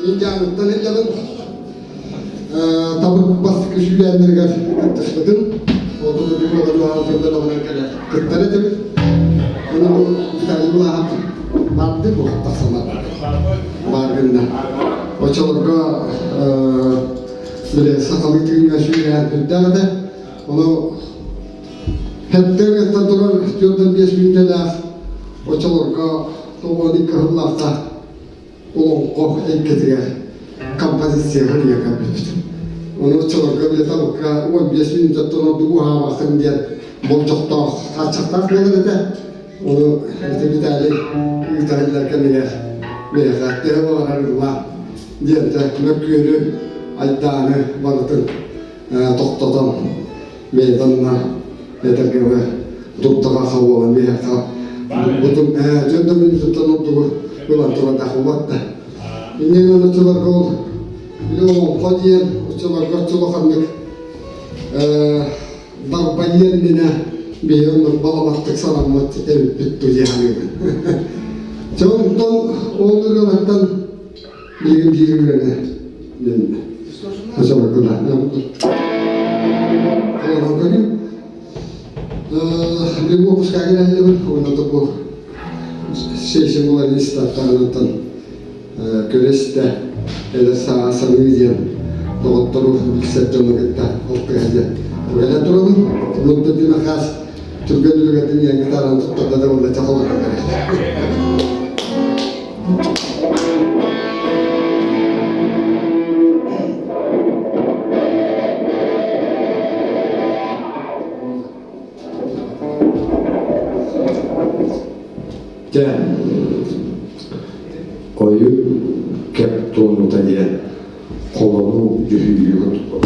Мин дьааҥыттан илдьэбин. Табык бастакы сүүрээннэригэр кыттыспытым. Ол кыттар этибит. Ону Виталий Булаһов барды бу тахсалар. Бар гынна. Очолорго бile сахалыы тыыҥҥа сүүрээн үрдээх этэ. Ону Хэттэр турар 45 мүнүүтэлээх очолорго тоҕуон кыһыллаахта олоҥхо эйгэтигэр композицияҕа ийэ көрбүппүт. Ону оччолорго билэ табыкка 15 мүнүүтэттэн ордук уһаабаккын диэн болдьохтоох хааччахтаах буолар этэ. Ону ити Виталий ыытарыллар кэмигэр миэхэ төһө баҕарар ылла диэнтэ мөккүөрү, айдааны барытын тохтотон бэйэтэ этэргэ туттаҕа хабуолан биһиэхэ бутун дьон да мүнүүтүттэн ордугу ылан туран тахылбат да иннинэн оччолорго ол били олоҥхо диэн оччолорго оччолоханнык дарбайыан иннинэ биһи оннук баламаттык санаммыт эбиппит дуу дии саныыбын. Дьэ онтон ол ырыалартан билигин биир ырыаны мин оччолорго да олорон көрүм. Мен уоппускаҕа кэлэллибин, уонна бу сессия буланистаттарынан көрө-истэ, эдэр саа саныы диэн доҕоттору билсэр дьону кытта алтыһа диэн кэлэн турабын. Онон Дина хаас түргэн үлүгэрдин диэн гитараны туттарда да уонна чахаларга кэлэр. Дьэ, ойу кэп туонута диэн холонуу дьүһүйүүгү туппут.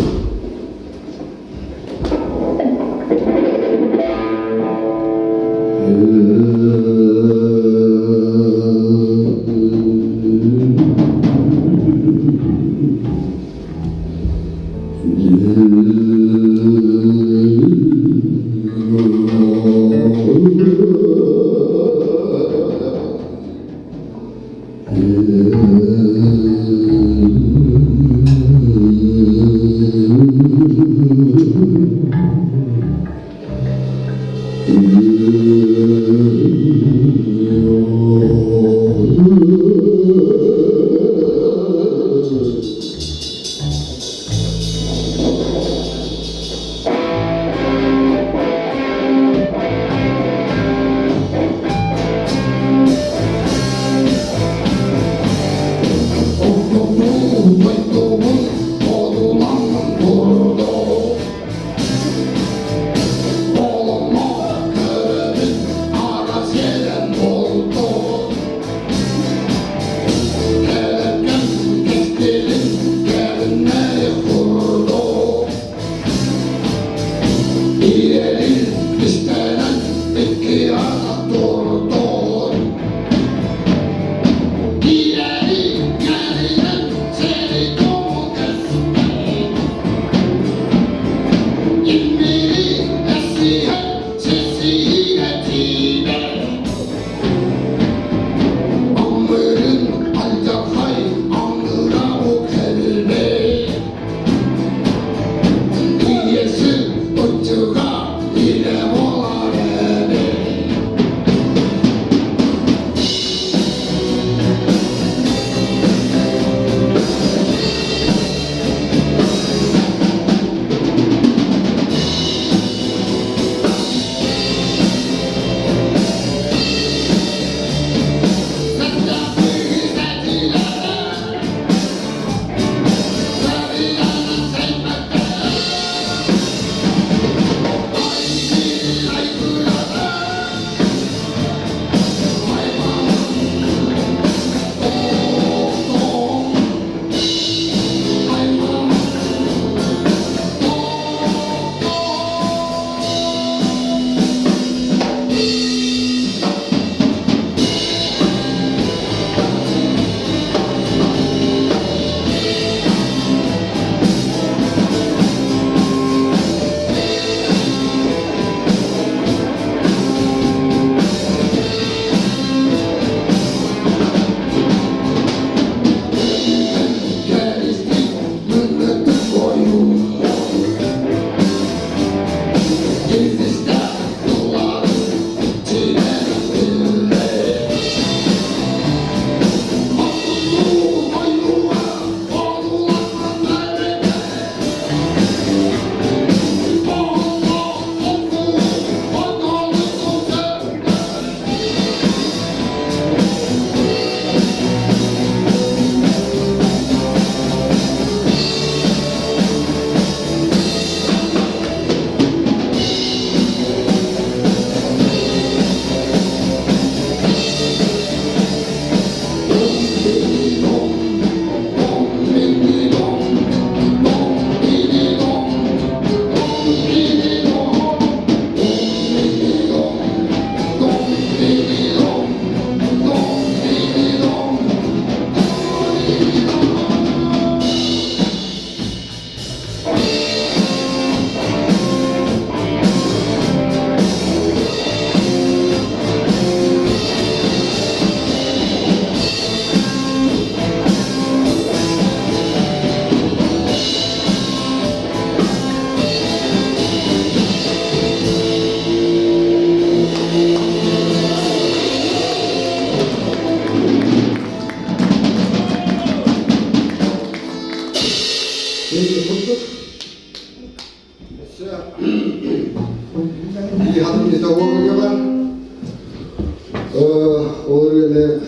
Ол ырыаны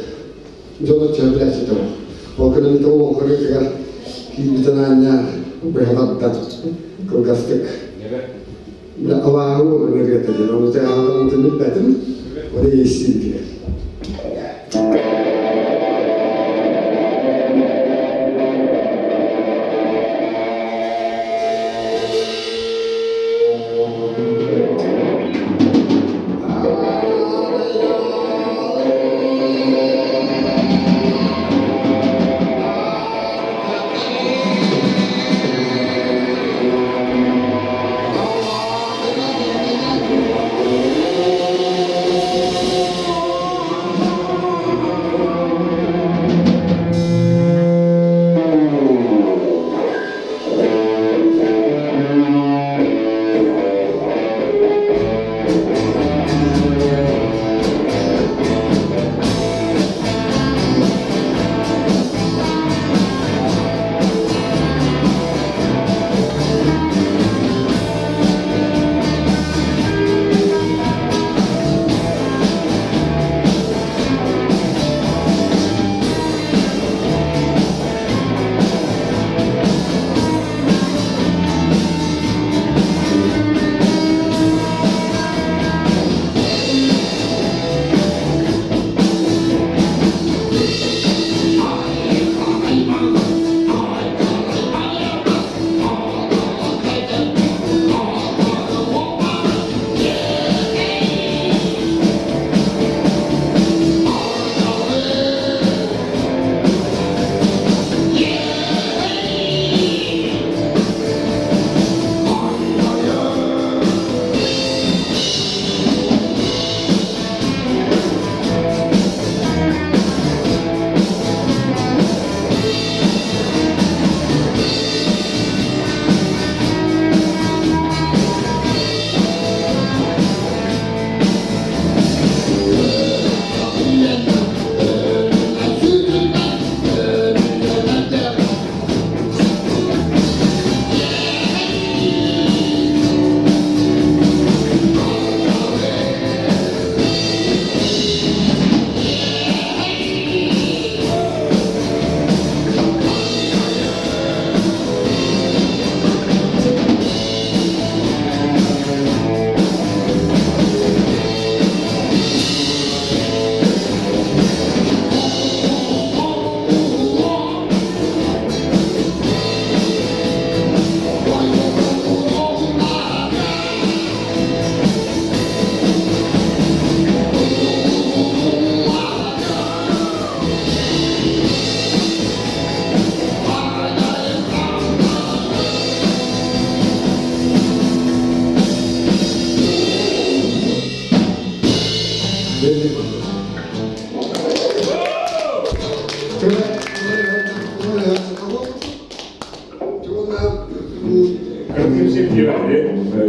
дьоно чөбүлээччитэ ол кэнниттэн ол ырыатыгар киирбитин аанньа быһа кылгастык алааһы уолун ырыата диэн ону тэҕэҕэ билбэтим оны истиитигэр.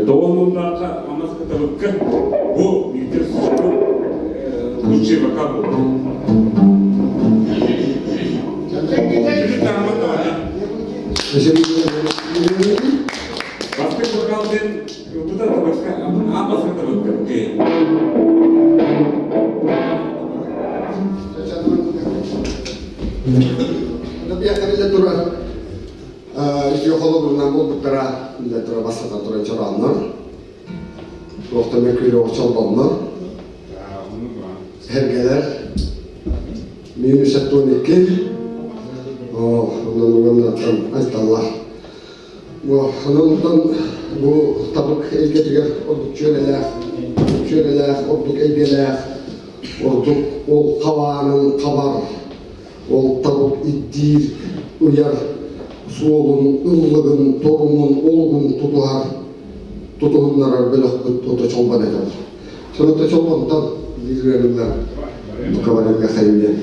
Doğumundaki Amasya'da bu Victor Suçlu лучший вокал был. Басқа вокалден бұда да басқа амасында Бияқарilla турар Йохолобурунан болбуттара биле тура басата тура чораннар. Туохта мөкүлө чолбоннор. Хергелер. 1112. О, онон айталлар. Бу онон бу табык элгетигер ордук чүөрэлээх, чүөрэлээх, ордук элгелээх, ордук ол хабаанын хабар, ол табык иддиир, уяр, суолун, ыллыгын, торумун, олугун тутуһар, тутуһуннарар бөлөхпүт ото чолбан этер. Соното чолбонтон бииргериллер букабарыга хайыйан.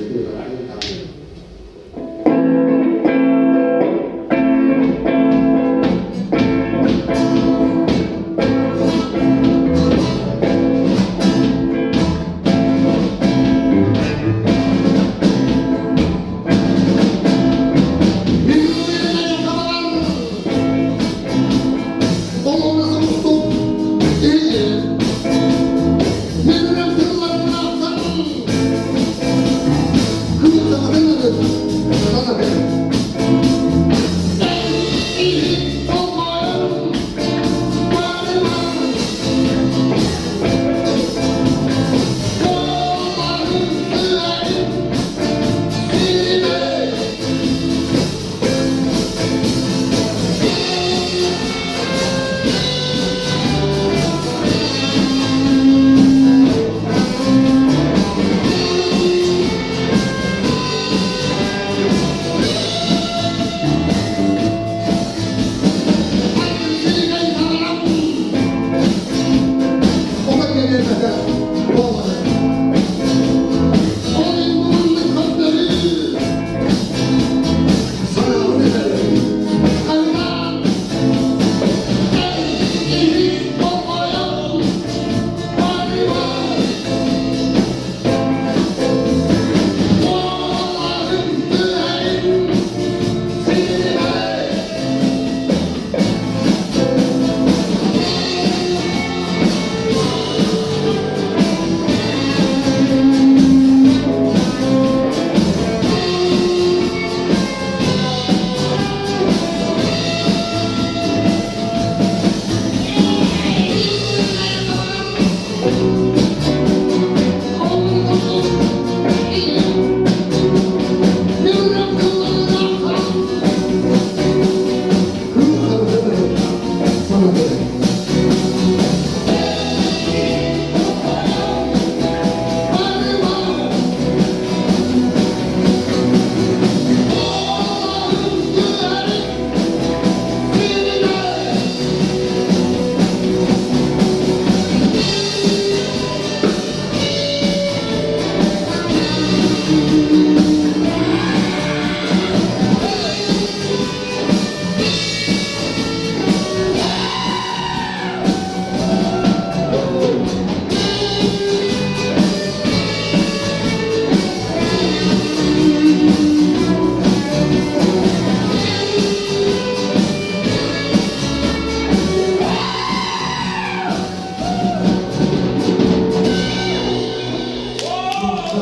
Раз,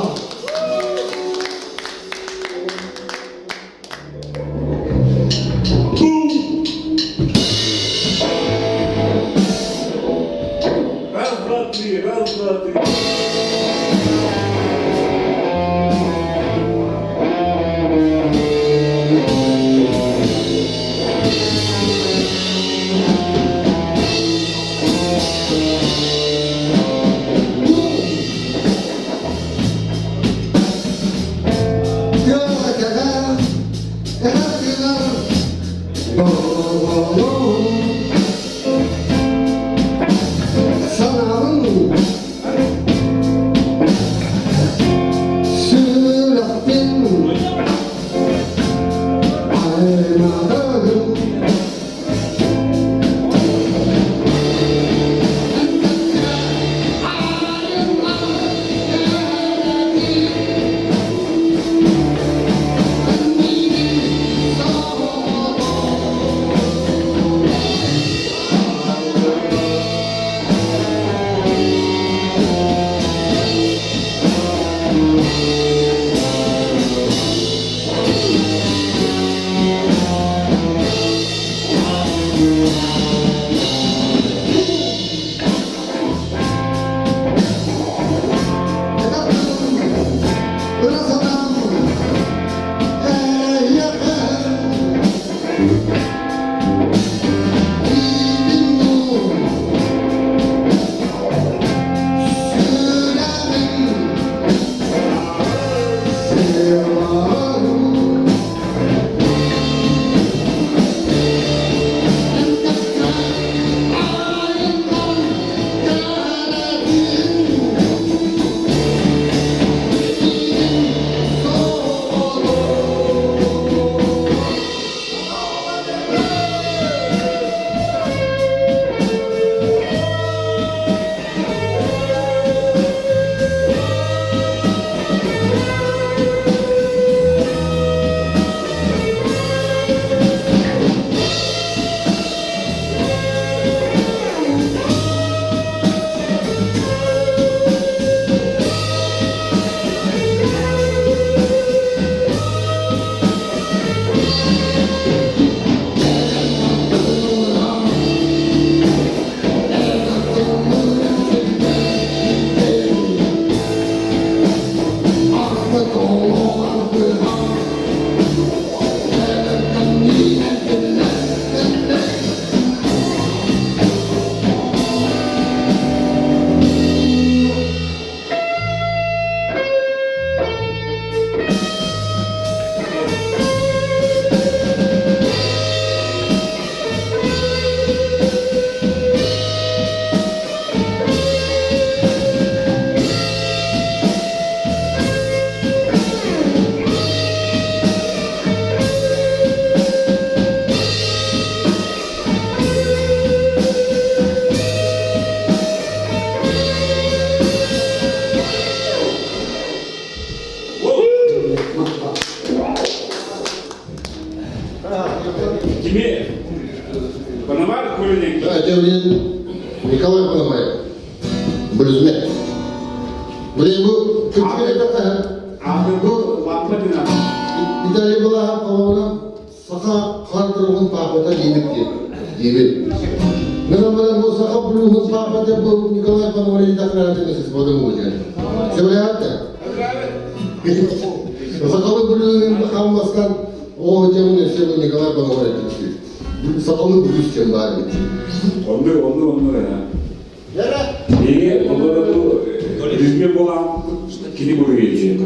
два, три, раз, два, три. Кими? Пономарь Кулиник. Да, это блин, Николай Пономарев. Блюзмен. Блин, бу күчкә такая. Бу лампа дина. Виталий была, по-моему, саха хар тургун папата диибит диэн. Диибит. Нынан баран бу саха блюһун папата бу Николай Пономарев такара сис бодун бу. Себеләтте. Сакалы блюһун хаммастан о темын эсе бу Николай Пономарев дип. Сакалы блюз чем бар бит. Онды, онды, онды. Неге олар бу рүзме болан кини бу гейди.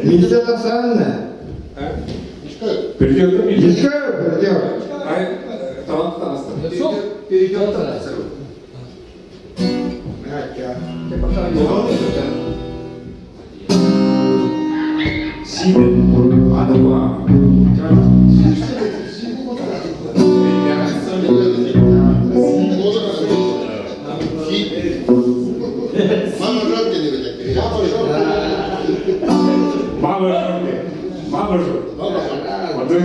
Нельзя Оксана. Перейдем Еще перейдем. Ай, талант танаста. Перейдем. Симен, Адама. Мама жар dedi бит. Мама жар. Мама жар. Мама жар. Онды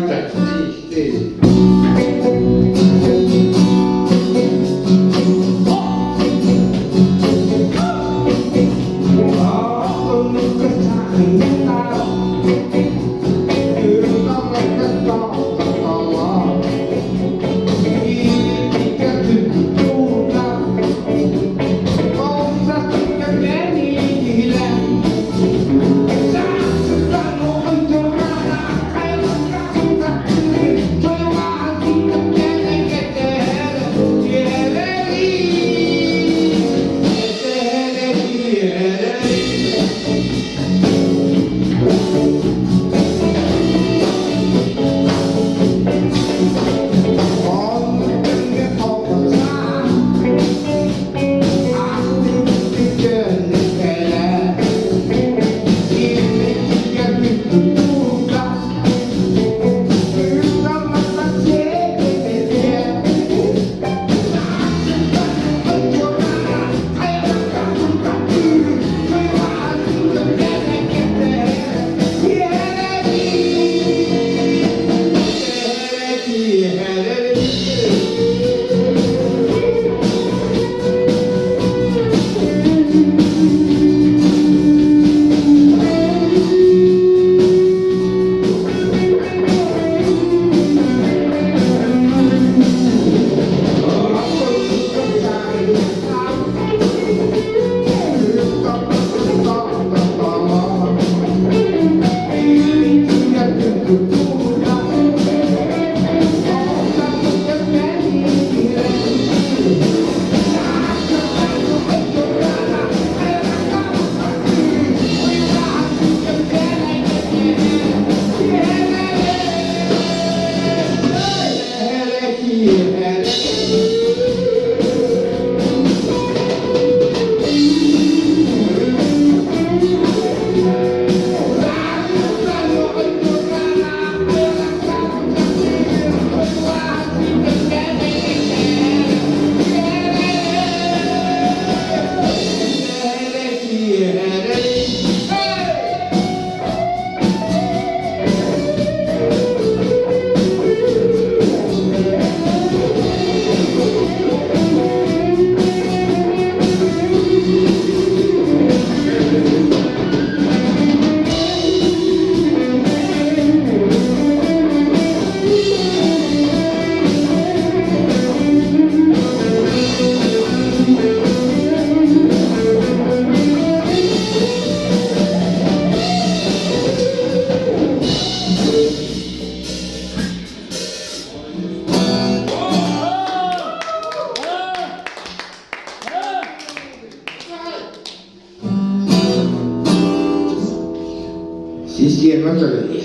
Система төлөй.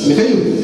Михаил.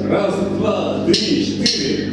Раз, два, три, четыре.